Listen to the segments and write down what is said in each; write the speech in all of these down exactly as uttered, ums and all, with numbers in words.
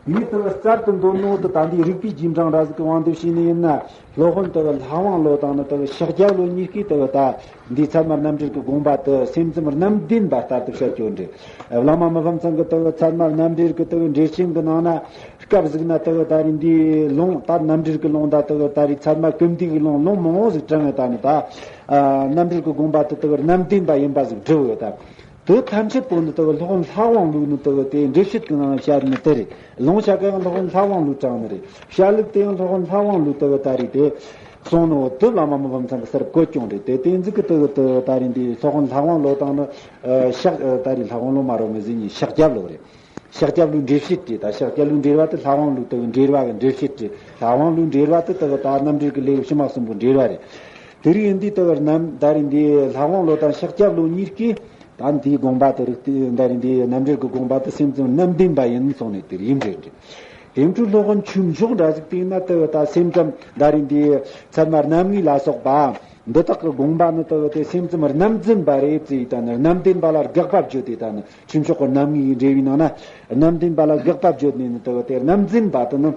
ངས་དེ་གི་རྩལ་དུ་འདོན་ནོ་དེ་ད་འདི་རིག་པའི་རྗེས་འབྲང་འདྲ་ཟིག་གི་དབང་དུ་བྱས་ནས་ཡིན་ན། སློབ་དཔོན་དེ་གི་ལྷ་དབང་བློ་དང་ནི་དེ་གི་ཤཱཀྱ་བློ་གཉིས་ཀས་དེ་གི་ད་འདི་ཚད་མ་རྣམ་འགྲེལ་གྱི་དགོངས་པ་དེ་སེམས་ཙམ་རྣམ་བདེན་པ་ལྟར་དུ་བཤད་རྒྱུ་འདྲ། བླ་མ་མི་ཕམ་ཚང་གི་དེ་གི་ཚད་མ་རྣམ་འགྲེལ་གྱི་དེ་གི་འགྲེལ་ཆེན་གྱི་ནང་ན། སྐབས་ཟིག་ན་དེ་གི་ད་རེས་འདི་ལུང་ད་རྣམ་འགྲེལ་གྱི་ལུང་ད་དེ་གི་ད་རེས་ཚད་མ་ཀུན་བདེ་གི་ལུང་ལུང་མང་བོ་ཟིག་དྲངས་ཡོད། ད་ནི་ད་རྣམ་འགྲེལ་གྱི་དགོངས་པ་དེ་དེ་གི་རྣམ་བདེན་པ་ཡིན་པ་ཟིག་བསྒྲུབས་ཡོད་ད། དེ་ཐམས་ཅད་པོ་ནི་དེ་གི་སློབ་དཔོན་ལྷ་དབང་བློ་ནི་དེ་གི་དེ་འགྲེལ་བཤད་ཀྱི་ནང་བཤད་ནི་དེ་རེད། ལུང་བཤད་གི་ཡང་སློབ་དཔོན་ལྷ་དབང་བློ་དྲངས་ནི་རེད། བཤད་ལུགས་དེ་ཡང་སློབ་དཔོན་ལྷ་དབང་བློ་དེ་གི་ད་རེས་དེ་གསུངས་ནོ་དེ་བླ་མ་མི་ཕམ་ཚང་གི་སར་བཀོད་ཀྱང་རེད། དེ་དེ་ཟིག་གི་དེ་གི་དེ་ད་རེས་འདི་སློབ་དཔོན་ལྷ་དབང་བློ་དང་ནི་ཤག་ད་རེས་ལྷ་དབང་བློ་མ་རོ་མི་ཟིན་ནི་ཤཱཀྱ་བློ་རེད། ཤཱཀྱ་བློའི་འགྲེལ་བཤད་དེ་ད་ཤཱཀྱ་བློའི་འགྲེལ་བ་དེ་ལྷ་དབང་བློའི་དེ་གི་འགྲེལ་བ་གི་འགྲེལ་བཤད་དེ། ལྷ་དབང་བློའི་འགྲེལ་བ་དེ་དེ་གི་ད་རྣམ་འགྲེལ་གྱི་ལེའུ་ཕྱི་མ་གསུམ་པོའི་འགྲེལ་བ་རེད། དེ་རིང་འདི་དེ་གི་རྣམ་ད་རེས་འདི་ལྷ་དབང་བློ་དང་ཤཱཀྱ་བློ་གཉིས་ཀས་ད་འདིའི་དགོངས་པ་དེ་རིགས་དེ་ད་རེས་འདི་རྣམ་འགྲེལ་གྱི་དགོངས་པ་དེ་སེམས་ཙམ་རྣམ་བདེན་པ་ཡིན་གསུངས་ནས་དེ་ཡིན་རེད་འདྲི། དེ་འཕྲོས་སློབ་དཔོན་ཆོས་མཆོག་འདྲ་ཟིག་དེ་ན་དེ་གི་ད་སེམས་ཙམ་ད་རེས་འདི་ཚད་མ་རྣམ་ངེས་ལ་སོགས་པ། འདི་དག་གི་དགོངས་པ་ནི་དེ་གི་དེ་སེམས་ཙམ་རྣམ་རྫུན་པ་རེད་ཟེར་ཡི་ད་ནི་རྣམ་བདེན་པ་ལ་དགག་པ་བརྗོད་དེ་ད་ནི་ཆོས་མཆོག་གི་རྣམ་ངེས་ཀྱི་འགྲེལ་བའི་ནང་ན་རྣམ་བདེན་པ་ལ་དགག་པ་བརྗོད་ནས་ནི་དེ་གི་དེ་རྣམ་རྫུན་པ་དེ་ནི་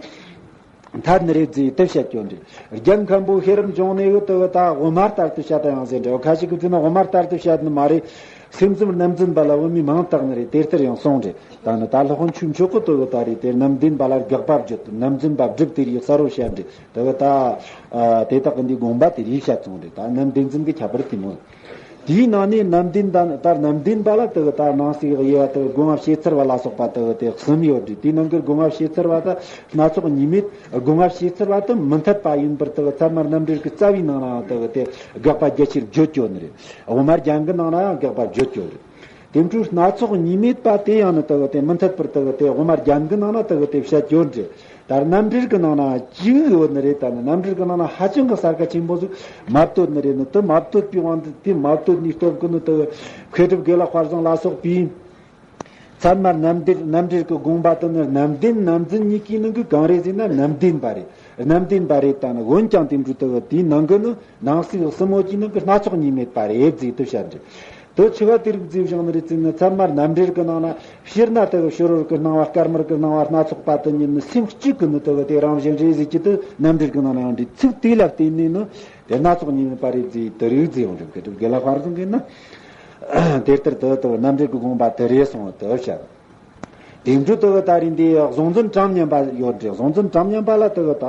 ཐལ་ནི་རེད་ཟེར་དེ་བཤད་རྒྱུ་འདྲ། རྒྱལ་མཁན་པོ་ཤེས་རབ་འབྱུང་གནས་ཀྱིས་དེ་གི་ད་དབུ་མ་ལྟར་དུ་བཤད་ད་ཡང་ཟེར་འདྲ། ཁ་ཅིག་གིས་དེ་ནི་དབུ་མ་ལྟར་དུ་བཤད་ནི་མ་རེད། སེམས་ཙམ་རྣམ་རྫུན་པ་ལ་དབུ་མའི་མིང་བཏགས་ནི་རེད། དེ་ལྟར་ཡང་གསུངས་རེད། ད་ནི་ད་སློབ་དཔོན་ཆོས་མཆོག་གིས་དེ་གི་ད་རེས་དེ་རྣམ་བདེན་པ་ལ་དགག་པ་བརྗོད་དུ་རྣམ་རྫུན་པ་སྒྲུབ་དེ་རིགས་གསལ་བོ་བཤད་འདྲ། དེ་གི་ད་ཨ་དེ་དག་གི་འདི་དགོངས་པ་དེ་རིགས་བཤད་སོང་རེད། ད་རྣམ་བདེན་རྫུན་གྱི་ཁྱད་པར་དེ་མོ། དེའི་ནང་ནས་རྣམ་བདེན་དང་ད་རྣམ་བདེན་པ་ལ་དེ་གི་ད་སྣང་སྲིད་དབྱེ་བ་དེ་གི་སྒོ་ལྔ་བྱེད་ཚར་བ་ལ་སོགས་པ་དེ་གི་དེ་གསུམ་ཡོད་རེད། དེའི་ནང་གི་སྒོ་ལྔ་བྱེད་ཚར་བ་དང་སྣ་ཚོགས་གཉིས་མེད་སྒོ་ལྔ་བྱེད་ཚར་བ་དེ་མི་འཐད་པ་ཡིན་པར་དེ་གི་ཚད་མ་རྣམ་འགྲེལ་གྱི་རྩ་བའི་ནང་ནའང་དེ་གི་དེ་དགག་པ་རྒྱ་ཆེར་བརྗོད་ཀྱི་ཡོད་ནི་རེད། དབུ་མ་རྒྱན་གྱི་ནང་ནའང་དགག་པ་བརྗོད་ཀྱི་ཡོད་རེད། དེ་འཕྲོས་སྣ་ཚོགས་གཉིས་མེད་པ་དེ་ཡང་ནི་དེ་གི་དེ་མི་འཐད་པར་དེ་གི་དེ་དབུ་མ་རྒྱན་གྱི་ནང་ན་དེ་གི་དེ་བཤད་རྒྱུ་འདྲ། ད་རྣམ་འགྲེལ་གྱི་ནང་ན་གཅིག་ཡོད་ནི་རེད། ད་ནི་རྣམ་འགྲེལ་གྱི་ནང་ན་ཧ་ཅང་གི་གསལ་ཁ་ཆེན་པོ་ཟིག་མ་བཏོད་ནི་རེད། ནི་དེ་མ་བཏོད་པའི་དབང་དུ་དེ་མ་བཏོད་ནི་སྟོབས་ཀྱིས་ནི་དེ་གི་མཁས་གྲུབ་དགེ་ལེགས་དཔལ་བཟང་ལ་སོགས་པས་ཚད་མ་རྣམ་འགྲེལ་རྣམ་འགྲེལ་གྱི་དགོངས་པ་དེ་ནི་རྣམ་བདེན་རྣམ་རྫུན་གཉིས་ཀའི་ནང་གི་གང་རེད་ཟེར་ན་རྣམ་བདེན་པ་རེད། རྣམ་བདེན་པ་རེད། ད་ནི་འོན་ཀྱང་དེ་འཕྲོས་དེ་གི་དེའི་ནང་གི་ནི་སྣང་སྲིད་གསུམ་པོ་གྱི་ནང་གི་སྣ་ཚོགས་གཉིས་མེད་པ་རེད་ཟེར་དེ་བཤད་འདྲ། དེ་ཆི་བ་དེ་རིགས་ཟེར་བཞག་ནི་རེད་ཟེར་ན་ཚད་མ་རྣམ་འགྲེལ་གྱི་ནང་ན་སྤྱིར་ན་དེ་གི་ཕྱི་རོལ་གྱི་སྣང་བ་དཀར་དམར་གྱི་སྣང་བ་སྣ་ཚོགས་པ་དེ་ཉིད་ནི་སེམས་གཅིག་གི་ནི་དེ་གི་དེ་རང་བཞིན་རེད་ཟེར་གྱི་དེ་རྣམ་འགྲེལ་གྱི་ནང་ན་ཡང་འདྲ། ཚིག་དེ་ལ་བརྟེན་ནས་ནི་དེ་སྣ་ཚོགས་གཉིས་མེད་པ་རེད་ཟེར་དེ་རིགས་ཟེར་ཡོང་འདྲ། མཁས་གྲུབ་དགེ་ལེགས་དཔལ་བཟང་གིས་ནི་དེ་ལྟར་དེ་དེ་རྣམ་འགྲེལ་གྱི་དགོངས་པ་དེ་རེད་གསུངས་དེ་བཤད། དེ་འཕྲོས་དེ་གི་ད་རེས་འདི་གཟུང་འཛིན་གྲངས་མཉམ་པ་ཡོད་རེད། གཟུང་འཛིན་གྲངས་མཉམ་པ་ལ་དེ་གི་ད་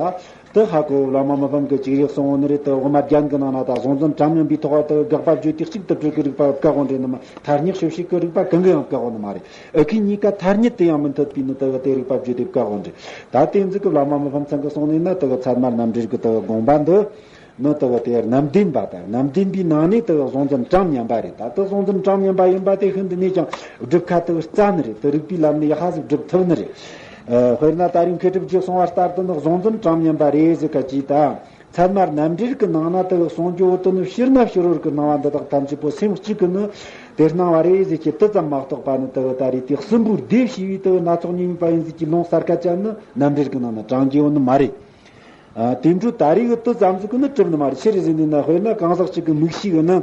དེ་ཧ་གོ་བླ་མ་མི་ཕམ་གྱིས་ཅིག་རེ་གསུངས་ནི་རེད། དེ་དབུ་མ་རྒྱན་གྱི་ནང་ན་ད་གཟུང་འཛིན་གྲངས་མཉམ་པའི་ཐོག་དེ་གི་དགག་པ་བརྗོད་དེ་གཅིག་ཏུ་སྤྲོས་ཀྱི་རིགས་པ་བཀག་འོང་འདྲ་ནི་མ། ཐ་སྙད་དཔྱོད་བྱེད་ཀྱི་རིགས་པ་གང་གི་ཡང་བཀག་འོང་ནི་མ་རེད། ཨ་ཁུ་གཉིས་ཀ་ཐ་སྙད་དུ་ཡང་མི་འཐད་པའི་ནི་དེ་གི་དེ་རིགས་པ་བརྗོད་དེ་བཀག་འོང་འདྲ། ད་དེ་ཚོ་གི་བླ་མ་མི་ཕམ་ཚང་གིས་གསུངས་ནི་ན་དེ་གི་ཚད་མ་རྣམ་འགྲེལ་གྱི་དེ་གི་དགོངས་པ་འདི། ནི་དེ་གི་དེ་རྣམ་བདེན་པ་དང་རྣམ་བདེན་པའི་ནང་ནས་དེ་གི་གཟུང་འཛིན་གྲངས་མཉམ་པ་རེད། ད་དེ་གཟུང་འཛིན་གྲངས་མཉམ་པ་ཡིན་པ་དེ་ཤིན་ཏུ་ནས་ཀྱང་སྒྲུབ་ཁ་དེ་གི་རྩ་ནི་རེད། དེ་རིགས་པའི་ལམ་ནས་ཡག་པ་ཟིག་སྒྲུབ་ཐུབ་ནི་རེད། ཨ་དཔེར་ན་ད་རིང་མཁས་གྲུབ་ཀྱིས་གསུངས་པ་ལྟར་དུ་ནི་གཟུང་འཛིན་གྲངས་མཉམ་པ་རེད་ཟེར་ག་ཅིག་དང་། ཚད་མ་རྣམ་འགྲེལ་གྱི་ནང་ན་དེ་གི་གསུང་རྒྱུ་བོ་དེ་ནི་སྤྱིར་ན་ཕྱི་རོལ་གྱི་སྣང་བ་འདི་དག་ཐམས་ཅད་པོ་སེམས་གཅིག་གི་ནི་དེ་སྣང་བ་རེད་ཟེར་གྱི་དེ་ཙམ་མ་གཏོགས་པ་ནི་དེ་གི་ད་རེས་དེ་གསུམ་པོའི་སྡེ་བྱས་པའི་དེ་གི་སྣ་ཚོགས་གཉིས་མེད་པ་ཡིན་ཟེར་གྱི་ལུང་གསལ་ཁ་ཅན་ནི་རྣམ་འགྲེལ་གྱི་ནང་ན་དྲངས་ཀྱི་ཡོད་ནི་མ་རེད། ཨ་དེ་འཕྲོས་ད་རེས་ཀྱི་དེ་ཙམ་ཟིག་གིས་ནི་གྲུབ་ནི་མ་རེད། ཆི་རེད་ཟེར་ནས་ན་དཔེར་ན་གང་ཟག་གཅིག་གི་མིག་ཤེས་ཀྱིས་ནི་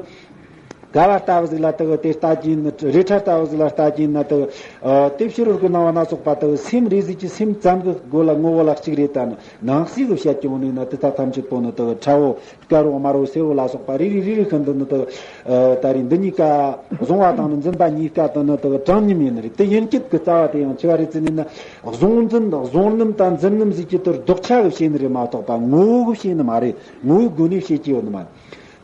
ག་བ་ལྟ་བུ་ཟིག་ལ་དེ་གི་དེ་ལྟ་གྱིན་ནི་རེ་ཁྲ་ལྟ་བུ་ཟིག་ལ་ལྟ་གྱིན་ན་དེ་གི་ཨ་དེ་ཕྱི་རོལ་གྱི་སྣང་བ་སྣ་ཚོགས་པ་དེ་གི་སེམས་རེད་ཟེར་གྱི་སེམས་ཙམ་གྱི་སྒོ་ལ་ངོ་བོ་ལ་གཅིག་རེད། ད་ནི་སྣང་སྲིད་ཀྱི་བཤད་ཀྱང་ནི་ན་དེ་དག་ཐམས་ཅད་པོ་ནི་དེ་གི་ཁྲ་བོ་དཀར་བོ་དམར་བོ་སེར་བོ་ལ་སོགས་པ་རེ་རེ་རེ་རེ་ཤིན་ཏུ་ནི་དེ་གི་ཨ་ད་རེས་འདི་གཉིས་ཀ་གཟུང་བ་དང་ནི་འཛིན་པ་གཉིས་ཀ་དེ་ནི་དེ་གི་གྲངས་མཉམ་ཡིན་ནི་རེད། དེ་ཡིན་གྱི་གི་རྩ་བ་དེ་ཡང་ཆི་བ་རེད་ཟེར་ནས་ན། གཟུང་འཛིན་གཟུང་རྣམ་དང་འཛིན་རྣམ་ཟེར་གྱི་དེ་ལྡོག་ཆ་གིས་བཤད་ནི་རེད་མ་གཏོགས་པ་ངོ་བོ་གིས་བཤད་ནི་མ་རེད། ངོ་བོའི་སྒོ་ནས་བཤད་ཀྱི་ཡོད་ནི་མ་རེད།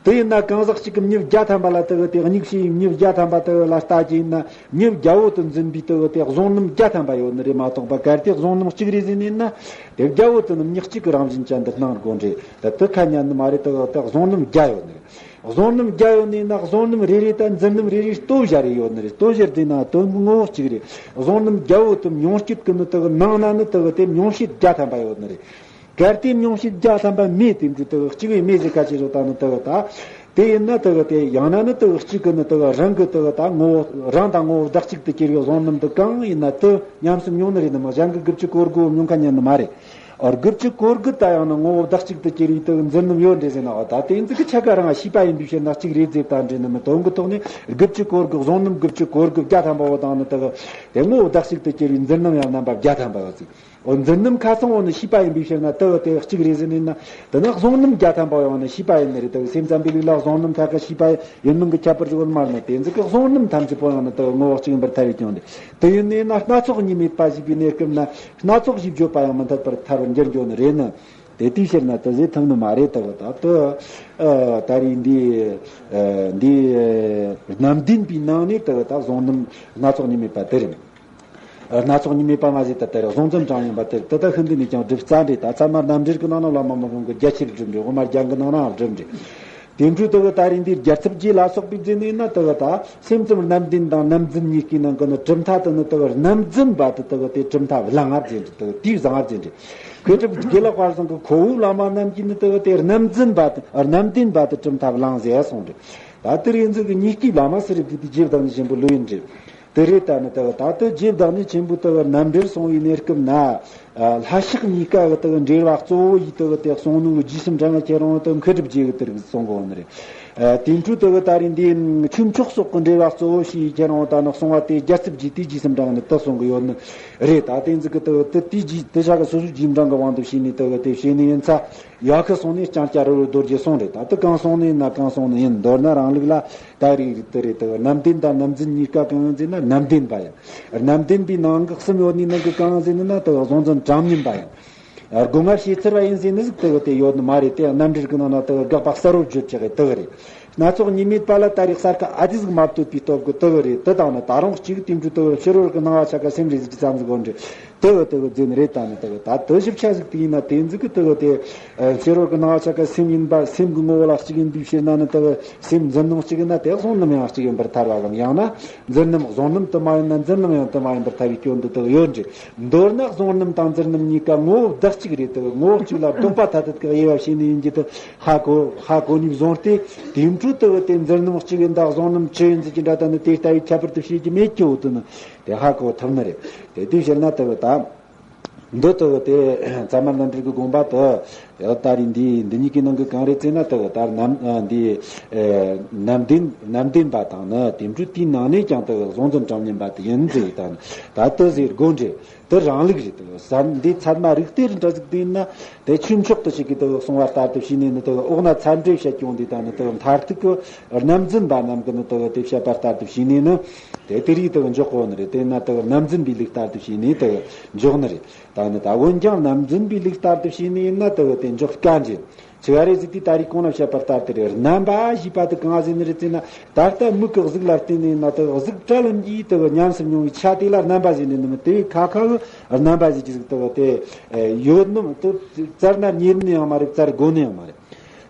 དེ་ཡིན་ན་གང་ཟག་གཅིག་གིས་མྱི་བརྒྱ་ཐམ་པ་ལ་དེ་གི་དེ་མིག་ཤེས་མྱི་བརྒྱ་ཐམ་པ་དེ་གི་ལ་ལྟ་གྱི་ཡིན་ན་མྱི་བརྒྱ་བོ་དེ་འཛིན་པའི་དེ་གི་དེ་གཟུང་རྣམ་བརྒྱ་ཐམ་པ་ཡོད་ནི་རེད་མ་གཏོགས་པ། གལ་ཏེ་གཟུང་རྣམ་གཅིག་རེད་ཟེར་ནི་ཡིན་ན་དེ་བརྒྱ་བོ་དེ་ནི་མྱི་གཅིག་གི་རང་བཞིན་ཅན་དུ་སྣང་དགོས་རེད། ད་དེ་ཁ་ཉན་ནི་མ་རེད། དེ་གི་དེ་གཟུང་རྣམ་བརྒྱ་ཡོད་ནི་རེད། གཟུང་རྣམ་བརྒྱ་ཡོད་ནི་ན་གཟུང་རྣམ་རེ་རེ་དང་འཛིན་རྣམ་རེ་རེ་ལྟོ་བཞག་རེ་ཡོད་ནི་རེད། ལྟོ་བཞག་དེ་ན་དོན་ངོ་བོ་གཅིག་རེད། གཟུང་རྣམ་བརྒྱ་བོ་དེ་མྱོང་སྤྱོད་ཀྱི་ནི་དེ་གི་ནང་ན་ནི་དེ་གི་དེ་མྱོང་བྱེད་བརྒྱ་ཐམ་པ་ཡོད་ནི་རེད། གལ་ཏེ་མྱོང་བྱེད་བརྒྱ་ཐམ་པ་མེད་དེ་འདྲ་དེ་གི་གཅིག་པའི་མེད་ཟེར་ཁ་ཅིག་རེད། ད་ནི་དེ་གི་ད་དེ་ཡིན་ན་དེ་གི་དེ་ཡང་ན་ནི་དེ་གི་གཅིག་གི་ནི་དེ་གི་རང་གི་དེ་གི་ད་ངོ་བོ་རང་དང་ངོ་བོ་བདག་གཅིག་ཏུ་གྱུར་བའི་གཟུང་རྣམ་དེ་གང་ཡིན་ན་དེ་ཉམས་སུ་མྱོང་ནི་རེད་ནི་མ། གཞན་གྱི་དགུ་བཅུ་གོ་དགུ་མྱོང་ཁ་ཉན་ནི་མ་རེད། ཨ། དགུ་བཅུ་གོ་དགུ་ད་ཡང་ན་ངོ་བོ་བདག་གཅིག་ཏུ་གྱུར་པའི་དེ་འཛིན་རྣམ་ཡོད་འདྲ་ཟེར་ན། ཨ། ད་དེ་ཚོ་གི་ཆ་ག་རང་ཤེས་པ་ཡིན་པའི་ཕྱིར་ན་གཅིག་རེད་ཟེར་ད་འདྲ་ནི་མི། དོན་གྱི་ཐོག་ནས་དགུ་བཅུ་གོ་དགུ། བཟུང་རྣམ་དགུ་བཅུ་གོ་དགུ་བརྒྱ་ཐམ་པ་བོ་དང་ནི་དེ་གི་དེ་ངོ་བོ་བདག་གཅིག་ཏུ་གྱུར་པའི་འཛིན་རྣམ་ཡང་རྣམ་པ་བརྒྱ་ཐམ་པ་ཡོད་ཅིག། འོ། འཛིན་རྣམ་ཁ་ཚང་བོ་ནི་ཤེས་པ་ཡིན་པའི་ཕྱིར་ན་དེ་གི་དེ་གཅིག་རེད་ཟེར་ནས་ན། དེ་ནི་བཟུང་རྣམ་བརྒྱ་ཐམ་པ་ཡང་ནི་ཤེས་པ་ཡིན་ནི་རེད། དེ་གི་སེམས་ཙམ་པའི་ལུགས་ལ་བཟུང་རྣམ་ཐད་ཀར་ཤེས་པ་ཡིན་མིན་གྱི་ཁྱད་པར་ཞིག་ཡོད་མ་རེད། དེ་ཚོ་གི་བཟུང་རྣམ་ཐམས་ཅད་པོ་ཡང་ནི་དེ་གི་ངོ་བོ་གཅིག་ཡིན་པར་ཐལ་བས་ཀྱང་རེད། དེ་ཡིན་ནས་ན་སྣ་ཚོགས་གཉིས་མེད་པ་ཞེས་པའི་གནས་སྐབས་ན་སྣ་ཚོགས་ཞེས་བརྗོད་པ་ཡང་མི་འཐད་པར་ཐལ་བར་འགྱུར་འགྱོ་ནི་རེད་ནི། དེ་དེའི་ཕྱིར་ན་དེ་ཟེར་ཐུབ་ནི་མ་རེད། དེ་གི་ད་དེ། ཨ། ད་རེས་འདི། ཨ། འདི། ཨ། རྣམ་བདེན་པའི་ནང་ནས་དེ་གི་ད་བཟུང་རྣམ་སྣ་ཚོགས་གཉིས་མེད་པ་དེ་རེད། ཨ། སྣ་ཚོགས་གཉིས་མེད་པ་མ་ཟད་ད་དེ་རེད། བཟུང་ཙམ་དྲང་ཡིན་པ་དེ་རེད། དེ་ད་ཤིན་ཏུ་ནས་ཀྱང་སྒྲུབ་རྩ་འདྲ། ད་ཚད་མ་རྣམ་འགྲེལ་གྱི་ནང་ན་བླ་མ་མི་ཕམ་གྱིས་རྒྱ་ཆེར་སྒྲུབ་འདྲ། དབུ་མ་རྒྱན་གྱི་ནང་ནའང་སྒྲུབ་འདྲ། དེ་འཕྲོས་དེ་གི་ད་རེས་འདི་རྒྱལ་ཚབ་རྗེ་ལ་སོགས་པས་མཛད་ནས་ན་དེ་གི་ད་སེམས་ཙམ་རྣམ་བདེན་དང་རྣམ་འཛིན་གཉིས་ཀའི་ནང་གི་ནི་གྲུབ་མཐའ་དེ་ནི་དེ་གི་རྣམ་འཛིན་པ་དེ་དེ་གི་དེ་གྲུབ་མཐའ་བླང་ང་རྫས་འདྲ། དེ་གི་དེའི་བཟང་ང་རྫས་འདྲ། མཁས་གྲུབ་དགེ་ལེགས་དཔལ་བཟང་གི་ཁོ་བོའི་བླ་མ་རྣམས་ཀྱིས་ནི་དེ་གི་དེ་རྣམ་འཛིན་པ་དེ་རྣམ་བདེན་པ་དེ་གྲུབ་མཐའ་བླང་ཟེར་གསུངས་འདྲ། ད་དེ་རེད། འཛིན་གྱི་གཉིས་ཀའི་བླ་མ་སུ་རེད་དེ་དེ་རྗེ་བདག་ཉིད་ཆེན་པོ་ལོས་ཡིན་འདྲ། དེ་རེད། ད་ནི་དེ་གི་ད་དེ་རྗེ་བདག་ཉིད་ཆེན་པོས་དེ་གི་རྣམ་འགྲེལ་གསུངས་པའི་གནས་སྐབས་ན། ཨ། ལྷ་ཕྱག་གཉིས་ཀ་གི་དེ་གི་འགྲེལ་བ་གཙོ་བོ་ཡི་དེ་གི་དེ་གསུངས་ནོ་གི་རྗེས་སུ་འབྲང་ང་ཁྱེད་རང་དེ་མཁས་གྲུབ་རྗེ་གི་དེ་རིགས་གསུང་གི་ཡོད་ནི་རེད། ཨ། དེ་འཕྲོས་དེ་གི་ད་རེས་འདི་ཆོས་མཆོག་སོགས་ཀྱི་འགྲེལ་བ་གཙོ་བོ་ཞེས་ཁྱེད་རང་ད་ནི་གསུང་བ་དེ་རྒྱལ་ཚབ་རྗེ་དེ་རྗེས་སུ་འབྲང་ནི་དེ་གསུང་གི་ཡོད་ནི་རེད། ད་དེ་ཚོ་གི་དེ་གི་དེ་དེ་རྗེས་དེ་ཆ་གི་སོ་སོའི་རྗེས་འབྲང་གི་དབང་དུ་བྱས་ནས་དེ་གི་དེ་བྱས་ནི་ཡིན་ཚ། ཡག་གི་སོང་ནས་ལྕང་སྐྱ་རི་བོ་རྡོ་རྗེ་གསུངས་རེད། ད་དེ་གང་སོང་ནས་ན་གང་སོང་ནི་ཡིན། མདོར་ན་རང་ལུགས་ལ་ད་རེས་དེ་རེད། དེ་གི་རྣམ་བདེན་དང་རྣམ་འཛིན་གཉིས་ཀ་གང་ཡིན་ཟེར་ན་རྣམ་བདེན་པ་ཡིན། རྣམ་བདེན་པའི་ནང་གི་གསུམ་ཡོད་ནི་ནང་གི་གང་ཟེར་ན་ན་དེ་གི་བཟུང་ཙམ་དྲང་མིན་པ་ཡིན། སྒོ་ལྔ་བྱས་ཚར་བ་ཡིན་ཟེར་ནི་ཟིག་དེ་གི་དེ་ཡོད་ནི་མ་རེད། དེ་རྣམ་འགྲེལ་གི་ནང་ན་དེ་གི་དགག་པ་གསལ་བོ་བརྗོད་ཀྱི་རེད། དེ་གི་རེད། སྣ་ཚོགས་གཉིས་མེད་པ་ལ་ད་རེས་གསར་ཁ་ཨ་ཙི་ཟིག་མ་བཏོད་པའི་སྟོབས་ཀྱིས་དེ་གི་རེད། དེ་དང་ནི་ད་རུང་གཅིག་དེ་འདྲ་དེ་གི་ཕྱི་རོལ་གྱི་སྣང་བ་ཆ་ག་སེམས་རེད་ཟིག་ཙམ་ཟིག་གོ་འདྲ། དེ་གི་དེ་གི་རྫུན་རེད། ད་ནི་དེ་གི་ད་དེ་ཞིབ་ཆ་ཟིག་དེ་ཡིན་ན་དེ་ཟིག་གི་དེ་གི་དེ། ཨ། ཕྱི་རོལ་གྱི་སྣང་བ་ཆ་ག་སེམས་ཡིན་པ། སེམས་ཀྱི་ངོ་བོ་ལ་གཅིག་ཡིན་པའི་ཕྱིར་ན་ནི་དེ་གི་སེམས་འཛིན་རྣམ་གཅིག་ཡིན་ན་དེ་བཟུང་རྣམ་ཡང་གཅིག་ཡིན་པར་ཐལ་བ་གམ། ཡང་ན་འཛིན་རྣམ་བཟུང་རྣམ་དུ་མ་ཡིན་ན་འཛིན་རྣམ་ཡང་དུ་མ་ཡིན་པར་ཐལ་བའི་སྐྱོན་དུ་དེ་གི་ཡོད་འདྲ། མདོར་ན་བཟུང་རྣམ་དང་འཛིན་རྣམ་གཉིས་ཀ་ངོ་བོ་བདག་གཅིག་རེད། དེ་གི་ངོ་བོ་གཅིག་ལ་ལྡོག་པ་ཐ་དད་ཀྱི་དབྱེ་བ་ཕྱེ་ནས་ཡིན་གྱི་དེ་ཧ་གོ་ཧ་གོ་ནས་བཟུང་སྟེ། དེ་འཕྲོས་དེ་གི་དེ་འཛིན་རྣམ་གཅིག་ཡིན་དང་བཟུང་རྣམ་ཕྱེ་ཡིན་ཟེར་གྱི་འདྲ། ད་ནི་དེ་ལྟ་བུའི་ཁྱད་པར་དུ་བྱེད་ཀྱི་མེད་ཀྱི་འོ། དེ་ནི་དེ་ཧ་གོ་ཐུབ་ནི་རེད། དེ་དེའི་ཕྱིར་ན་དེ་གི་ད། འདི་ལྟ་བུ་དེ་ཚད་མ་རྣམ་འགྲེལ་གྱི་དགོངས་པ་དེ་ད་རེས་འདི་འདི་གཉིས་ཀྱི་ནང་གི་གང་རེད་ཟེར་ན། དེ་ད་རྣམ་འདི་རྣམ་བདེན་རྣམ་བདེན་པ་དང་ནི་དེ་འཕྲོས་དེའི་ནང་ནས་ཀྱང་དེ་གཟུང་འཛིན་དྲང་སྙོམས་པ་དེ་ཡིན་ཟེར། ད་ད་དེ་ཟེར་དགོས་འདྲ། དེ་རང་ལུགས་རེད། དེ་ས་འདི་ཚད་མ་རིགས་གཏེར་འདྲ་ཟིག་དེ་ཡིན་ན་དེ་ཆོས་མཆོག་ཏུ་ཞིག་གིས་དེ་གསུང་བ་ལྟར་དུ་བྱས་ནས་ནི་དེ་འོག་ན་ཚད་འབྲས་བཤད་ཀྱང་འདི་ད་ནི་དེ་མཐར་ཐུག་གི་རྣམ་འཛིན་པ་རྣམས་ཀྱིས་ནི་དེ་དེ་བཤད་པ་ལྟར་དུ་བྱས་ནས་ནི་དེ་དེ་རིགས་དེ་འཇོག་གོ་ནི་རེད། དེ་ན་དེ་རྣམ་འཛིན་པའི་ལུགས་ལྟར་དུ་བྱས་ནས་དེ་འཇོག་ནི་རེད། ད་ནི་ད་འོན་ཀྱང་རྣམ་འཛིན་པའི་ལུགས་ལྟར་དུ་བྱས་ནས་ཡིན་ན་དེ་དེ་འཇོག་དཀའ་འདྲ། ཆི་ག་རེད་ཟེར་དུས་ད་རེས་གོང་ན་བཤད་པ་ལྟར་དེ་རེད། རྣམ་པ་ཞེས་པ་དེ་གང་ཟེར་ནི་རེད་ཟེར་ན། ད་ལྟ་མིག་གི་གཟུགས་ལ་བརྟེན་ནས་ན་དེ་གཟུགས་གྲལ་ལམ་གྱིས་དེ་ཉམས་སུ་མྱོང་བའི་ཆ་དེ་ལ་རྣམ་པ་ཟེར་ནི་ནི་མིན། དེ་བས་ཁ་ཁ་གི་རྣམ་པ་ཟེར་གྱི་ཟིག་དེ་དེ་ཡོད་ནི་དེ་བཙལ་ན་རྙེད་ནི་ཡང་མ་རེད། བཙལ་དགོས་ནི་ཡང་མ་རེད།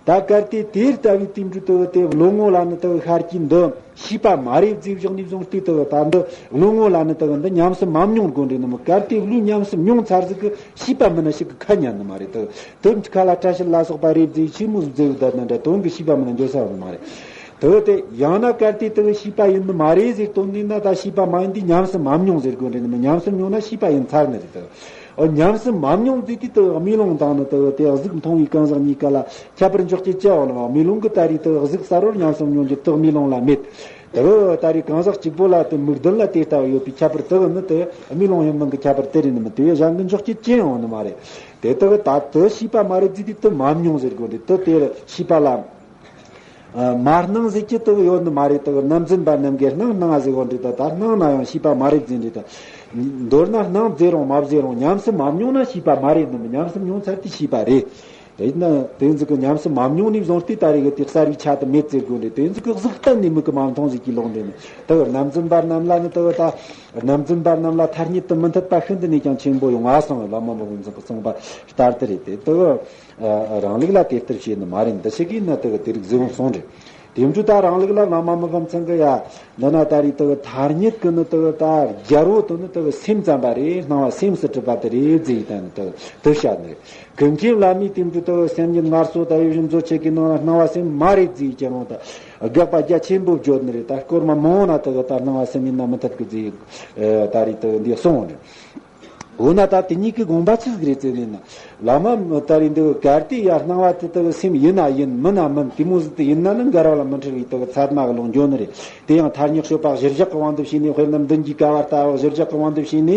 ད་གལ་ཏེ་དེ་ལྟ་བུའི་དེ་འདྲ་དེ་དེ་བློ་ངོ་ལ་ནི་དེ་ཤར་གྱི་འདི། ཤེས་པ་མ་རེད་ཟེར་བཞག་ནས་བཟུང་སྟེ་དེ་ད་འདི་བློ་ངོ་ལ་ནི་དེ་འདི་ཉམས་སུ་མ་མྱོང་དགོས་འདྲ་ནི་མིན། གལ་ཏེ་བློས་ཉམས་སུ་མྱོང་ཚར་ཟིག་གི་ཤེས་པ་མིན་ན་ཞིག་གི་ཁ་ཉན་ནི་མ་རེད། དེ་དེ་ཁ་ལ་བཀྲ་ཤིས་ལ་སོགས་པ་རེད་ཟེར་ཆི་མོ་ཟིག་ཟེར་བསྡད་ན་འདྲ། དོན་གྱི་ཤེས་པ་མིན་ན་འགྱོ་ས་ཡོད་ནི་མ་རེད། དེ་དེ་ཡང་ན་གལ་ཏེ་དེ་ཤེས་པ་ཡིན་ནི་མ་རེད་ཟེར་བཏོན་ནས་ན་ད་ཤེས་པ་མ་ཡིན་དུས་ཉམས་སུ་མ་མྱོང་ཟེར་དགོས་འདྲ་ནི་མིན། ཉམས་སུ་མྱོང་ན་ཤེས་པ་ཡིན་ཚར་ནི་རེད། དེ་འོ་ཉམས་སུ་མ་མྱོང་ཟེར་དུས་དེ་རྨི་ལམ་དང་ནི་དེ་དེ་གཟུགས་མཐོང་བའི་གང་ཟག་གཉིས་ཀ་ལ་ཁྱད་པར་འཇོག་རྒྱུ་ཅི་ཡང་ཡོད་ནི་མ་རེད། རྨི་ལམ་གྱི་ད་རེས་དེ་གཟུགས་གསལ་བོར་ཉམས་སུ་མྱོང་རྒྱུ་དེ་རྨི་ལམ་ལ་མེད། དེ་ད་རེས་གང་ཟག་གཅིག་པོ་ལ་དེ་མིག་མདུན་ལ་དེ་ལྟ་བུ་ཡོད་པའི་ཁྱད་པར་དེ་ནི་དེ་རྨི་ལམ་ཡིན་མིན་གྱི་ཁྱད་པར་དེ་རེད་ནི་མིན། དེ་བས་གཞན་གྱི་འཇོག་རྒྱུ་ཅི་ཡང་ཡོད་ནི་མ་རེད། དེ་ད་ད་དེ་ཤེས་པ་མ་རེད་ཟེར་དུས་དེ་མ་མྱོང་ཟེར་དགོས་འདྲ། དེ་དེ་ཤེས་པ་ལ་ཨ་མ་སྣང་ཟེར་གྱི་དེ་ཡོད་ནི་མ་རེད། དེ་རྣམ་འཛིན་པ་རྣམས་ཀྱིས་སྣང་སྣང་ཟེར་དགོས་འདྲ། ད་ད་སྣང་ན་ཡང་ཤེས་པ་མ་རེད་ཟེར་འདྲ། ད་མདོར་ན་སྣང་ཟེར་རུང་མ་ཟེར་རུང་ཉམས་སུ་མ་མྱོང་ན་ཤེས་པ་མ་རེད་ནི་མིན། ཉམས་སུ་མྱོང་ཚར་དུས་ཤེས་པ་རེད། དེས་ན་དེ་ཚོ་གི་ཉམས་སུ་མ་མྱོང་ནས་བཟུང་སྟེ་ད་རེས་ཀྱི་དེ་གསལ་བའི་ཆ་དེ་མེད་ཟེར་དགོས་འདྲ། དེ་ཚོ་གི་གཟུགས་གཏན་ནས་མིག་གིས་མ་མཐོང་ཟིག་གི་ལོག་འདྲ་ནི། དེ་རྣམ་འཛིན་པ་རྣམས་ལ་ནི་དེ་ད་རྣམ་འཛིན་པ་རྣམས་ལ་ཐ་སྙད་དུ་མི་འཐད་པ་ཤིན་ཏུ་ནས་ཀྱང་ཆེན་པོ་ཡོང་ང་སོང་བས། བླ་མ་མི་ཕམ་ཚང་གི་གསུངས་པ་ལྟར་དེ་རེད། དེ་དེ་རང་ལུགས་ལ་དེ་ལྟར་བྱེད་ནི་མ་རེད། འདི་ཞིག་གིས་ན་དེ་དེ་རིགས་ཟེར་འོང་སོང་རེད། དེ་འཕྲོས་ད་རང་ལུགས་ལ་བླ་མ་མི་ཕམ་ཚང་གི་ཡ། འདི་ན་ད་རེས་དེ་ཐ་སྙད་ཀྱི་ནི་དེ་ད་རྒྱལ་པོ་དེ་ནི་དེ་སེམས་ཙམ་པ་རེད། སྣང་བ་སེམས་སུ་གྲུབ་པ་དེ་རེད་ཟེར་ཡི་ད་ནི་དེ་དེ་བཤད་ནི་རེད། ཀུན་མཁྱེན་བླ་མའི་དེ་འཕྲོས་དེ་སེམས་ཉིད་སྔར་སོ་ད་ཡོད་བཞིན་མཛོད་ཆེ་གི་ནང་ན་སྣང་བ་སེམས་མ་རེད་ཟེར་ཡི་ཀྱང་རུང་ད་དགག་པ་རྒྱ་ཆེན་པོ་བརྗོད་ནི་རེད། ད་སྐོར་མ་མང་ན་དེ་ད་སྣང་བ་སེམས་ཡིན་ན་མི་འཐད་གི་ཟེར་ཡི་ད་རེས་དེ་འདི་གསུངས་ནི་རེད། འོ་ན་ད་དེ་གཉིས་ཀའི་དགོངས་པ་ཆི་ཟིག་རེད་ཟེར་ནས་ན། བླ་མ་ད་རེད་འདི་གལ་ཏེ་ཡ་སྣང་བ་དེ་ལྟ་བུ་སེམས་ཡིན་ན་ཡིན་མིན་ན་མིན་དེ་མོ་ཟིག་དེ་ཡིན་ན་ནི་འགལ་བ་ལ་མི་འཁྲུལ་བའི་ལྟ་བུ་ཚད་མ་གི་ལོག་འགྱོ་ནི་རེད། དེ་ཡང་ཐ་སྙད་སྤྱོད་པ་གཞིར་བཞག་གི་དབང་དུ་བྱས་ནས། དཔེར་ན་མདུན་གྱི་ཀ་བ་ལྟ་བུ་གཞིར་བཞག་གི་དབང་དུ་བྱས་ནས།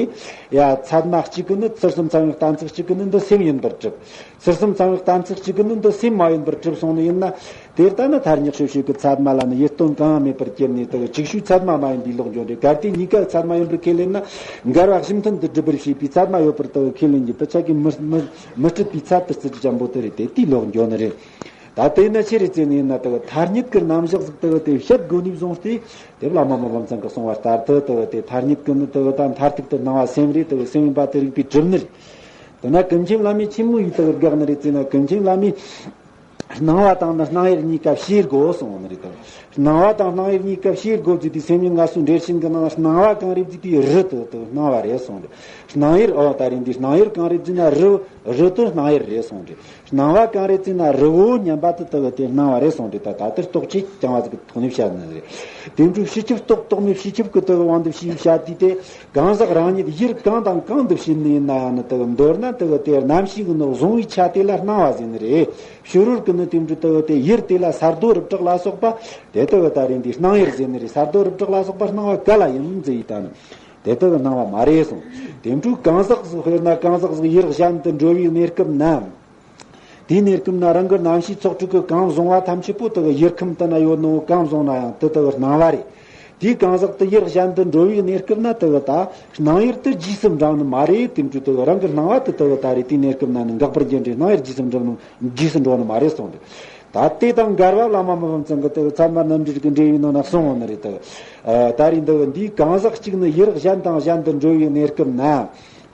ཡ་ཚད་མ་གཅིག་གིས་ནི། ཚུལ་གསུམ་ཚང་བའི་གཏན་ཚིགས་གཅིག་གིས་ནི་འདི་སེམས་ཡིན་པར་གྲུབ། ཚུལ་གསུམ་ཚང་བའི་གཏན་ཚིགས་གཅིག་གིས་ནི་འདི་སེམས་མ་ཡིན་པར་གྲུབ་སོང་ནི་ཡིན་ན། དེ་ལྟ་ན་ཐ་སྙད་སྤྱོད་བྱེད་ཀྱི་ཚད་མ་ལ་ནི་ཡིད་རྟོན་གང་ཡང་མེད་པར་གྱུར་ནས། དེ་ཅིག་ཤོས་ཚད་མ་མ་ཡིན་པའི་ལོག་འགྱོ་འདྲ། གལ་ཏེ་གཉིས་ཀ་ཚད་མ་ཡིན་པར་ཁས་ལེན་ན། འགལ་བ་གཞི་མཐུན་དུ་སྒྲུབ་པར་བྱེད་པའི་ཚད་མ་ཡོད་པར་དེ་ཁས་ལེན་རྒྱུ་དེ་ཆ་གིས་མི་མི་མི་སྲིད་པའི་ཚད་དུ་བརྩི་རྒྱུ་ཅན་པོ་དེ་རེད་དེ། དེའི་ལོག་འགྱོ་ནི་རེད། ད་དེ་ན་ཆི་རེད་ཟེར་ནས་ཡིན་ན། དེ་ཐ་སྙད་ཀྱི་རྣམ་གཞག་ཟིག་དེ་དེ་བཤད་དགོས་ནས་བཟུང་སྟེ། དེ་བླ་མ་མི་ཕམ་ཚང་གིས་གསུངས་པ་ལྟར་དུ་དེ་དེ་ཐ་སྙད་ཀྱི་ནི་དེ་ད་མཐར་ཐུག་ཏུ་སྣང་བ་སེམས་རེད། དེ་སེམས་ཡིན་པ་དེ་རིགས་པས་གྲུབ་ནི་རེད། དེ་ན་ཀུན་མཁྱེན་བླ་མས་ཆི་མོ་ཡིས་དེ་དགག་ནི་རེད་ཟེར་ན། ཀུན་མཁྱེན་བླ་མས། སྣང་བ་དང་ནི་སྣང་ཡུལ་གཉིས་ཀ་ཕྱེ་དགོས་གསུངས་ནི་རེད་དོ། སྣང་བ་དང་སྣང་ཡུལ་གཉིས་ཀ་ཕྱེ་དགོས་ཟེར་དུས། སེམས་ཉིད་ངལ་གསོའི་འགྲེལ་ཆེན་གྱི་ནང་སྣང་བ་གང་རེད་ཟེར་དུས་རི་དེ་དེ་སྣང་བ་རེད་གསུངས་ཏེ། སྣང་ཡུལ། ཨོ་ད་རེད། འདི་སྣང་ཡུལ་གང་རེད་ཟེར་ན་རི། རི་དེ་སྣང་ཡུལ་རེད་གསུངས་ཏེ། སྣང་བ་གང་རེད་ཟེར་ན་རི་བོ་མཉམ་པ་དེ་དེ་དེ་སྣང་བ་རེད་གསུངས་ཏེ། ད་ད་ལྟར་རྟོག་བཅས་ཀྱི་རྐྱང་བ་ཟིག་གི་ཐོག་ནས་བཤད་ནི་རེད། དེ་འཕྲོས་སྤྱི་ཁྱབ་རྟོག་རྟོག་མེད་སྤྱི་ཁྱབ་ཀྱི་དེ་དབང་དུ་བྱས་བཤད་དུས་དེ། གང་ཟག་རང་ཉིད་ཡུལ་གང་དང་གང་དུ་ཕྱིན་ནས་ཡིན་ན་ཡང་ནི་དེ་མདོར་ན་དེ་དེ་རྣམ་ཤེས་ཀྱི་ནི་གཟུང་བའི་ཆ་དེ་ལ་སྣང་བ་ཟེར་ནི་རེད། ཕྱི་རོལ་གྱི་ནི་དེ་འདྲ་དེ་དེ་ཡུལ་དེ་ལ་ས་རྡོ་རི་བྲག་ལ་སོགས་པ་དེ་དེ་ད་རེད། འདི་སྣང་ཡུལ་ཟེར་ནི་རེད། ས་རྡོ་རི་བྲག་ལ་སོགས་པ་སྣང་བ་ག་ལ་ཡིན་ཟེར་ཡི་ད་ནི་དེ་དེ་སྣང་བ་མ་རེད་གསུངས། དེ་འཕྲོས་གང་ཟག་ཟིག་དཔེར་ན་གང་ཟག་ཟིག་ཡུལ་གཞན་དུ་འགྲོ་བའི་གནས་སྐབས་ན། དེའི་གནས་སྐབས་ན་རང་གི་རྣམ་ཤེས་ཚོགས་དྲུག་གི་གང་བཟུང་བ་ཐམས་ཅད་པོ་དེ་ཡུལ་ཁམས་དེ་ན་ཡོད་ནོ་གང་བཟུང་ན་ཡང་དེ་དེ་སྣང་བ་རེད། དེའི་གང་ཟག་དེ་ཡུལ་གཞན་དུ་འགྲོ་བའི་གནས་སྐབས་ན་དེ་གི་ད་སྣང་ཡུལ་དེ་རྗེས་སུ་འབྲང་ནི་མ་རེད། དེ་འཕྲོས་དེ་གི་རང་གི་སྣང་བ་དེ་དེ་གི་ད་རེད། དེའི་གནས་སྐབས་ན་ནི་འགག་པར་འགྱུར་འདྲ། སྣང་ཡུལ་རྗེས་སུ་འགྲོ་ནི་རྗེས་སུ་འགྲོ་ནི་མ་རེད་གསུངས་ཏེ། ད་དེ་དང་འགལ་བ་བླ་མ་མི་ཕམ་ཚང་གིས་དེ་གི་ཚད་མ་རྣམ་འགྲེལ་གྱི་འགྲེལ་བའི་ནང་ན་གསུངས་ཡོད་ནི་རེད། དེ་གི་ད་རེད། འདི་གི་འདིའི་གང་ཟག་གཅིག་ནི་ཡུལ་གཞན་དང་གཞན་དུ་འགྲོ་བའི་གནས་སྐབས་ན།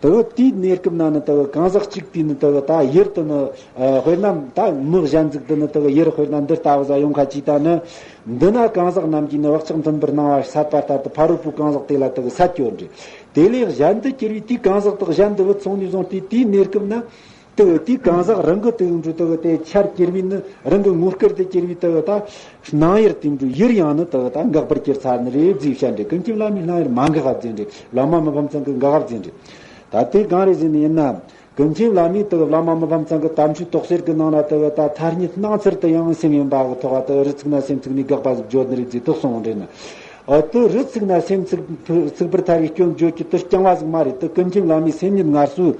དེ་གི་དེའི་གནས་སྐབས་ན་ནི་དེ་གི་གང་ཟག་གཅིག་དེས་ནི་དེ་གི་ད་ཡུལ་དེ་ནི། ཨ། དཔེར་ན་ད་མི་གཞན་ཟིག་དེ་ནི་དེ་གི་ཡུལ་དཔེར་ན་འདི་ལྟ་བུ་ཟིག་ཡོང་ཁ་ཅིག་ད་ནི། འདི་ན་གང་ཟག་རྣམས་ཀྱིས་ནི་བག་ཆགས་མཐུན་པར་སྣང་བ་སད་པ་ལྟར་དུ། ཕ་རོལ་པོའི་གང་ཟག་དེ་ལ་དེ་གི་སད་ཀྱི་ཡོད་འདྲ། དེ་ལས་གཞན་དུ་གྱུར་པའི་དེའི་གང་ཟག་དེ་གཞན་དུ་བུད་སོང་ནས་བཟུང་སྟེ། དེའི་གནས་སྐབས་ན་དེ་གི་དེའི་གང་ཟག་རང་གི་དེ་གི་འགྲོ་དེ་གི་དེ་ཆར་གྱུར་པའི་ནི། རང་གི་ངོ་སྐལ་དུ་གྱུར་པའི་དེ་གི་ད། སྣང་ཡུལ་དེ་འདྲ་ཡུལ་ཡང་ནི་དེ་གི་ད་འགག་པར་གྱུར་ཚར་ནི་རེད་ཟེར་བཤད་འདྲ། ཀུན་མཁྱེན་བླ་མས་སྣང་ཡུལ་མ་འགག་པ་ཟེར་འདྲ། བླ་མ་མི་ཕམ་ཚང་གིས་འགག་པ་ཟེར་འདྲ། ད་དེ་གང་རེད་ཟེར་ནི་ཡིན་ན། ཀུན་མཁྱེན་བླ་མས་དེ་གི་བླ་མ་མི་ཕམ་ཚང་གི་དམ་ཆོས་རྟོགས་གསེར་གྱི་ནང་ན་དེ་གི་ད་ཐ་སྙད་སྣང་ཚུལ་དེ་ཡང་སེམས་ཡིན་པ་གི་ཐོག་དེ་གི་རི་ཚུགས་ན་སེམས་ཚུགས་ནས་དགག་པ་ཟིག་བརྗོད་ནི་རེད་ཟེར་ཐུག་སོང་འདྲ་ནི། ཨ། དེ་རི་ཚུགས་ན་སེམས་ཚུགས་ཚུགས་པར་ཐལ་བའི་སྐྱོན་བརྗོད་རྒྱུ་དེ་རྐྱང་བ་ཟིག་མ་རེད། དེ་ཀུན་མཁྱེན་བླ་མས་སེམས་ཉིད་ངལ་གསོའི་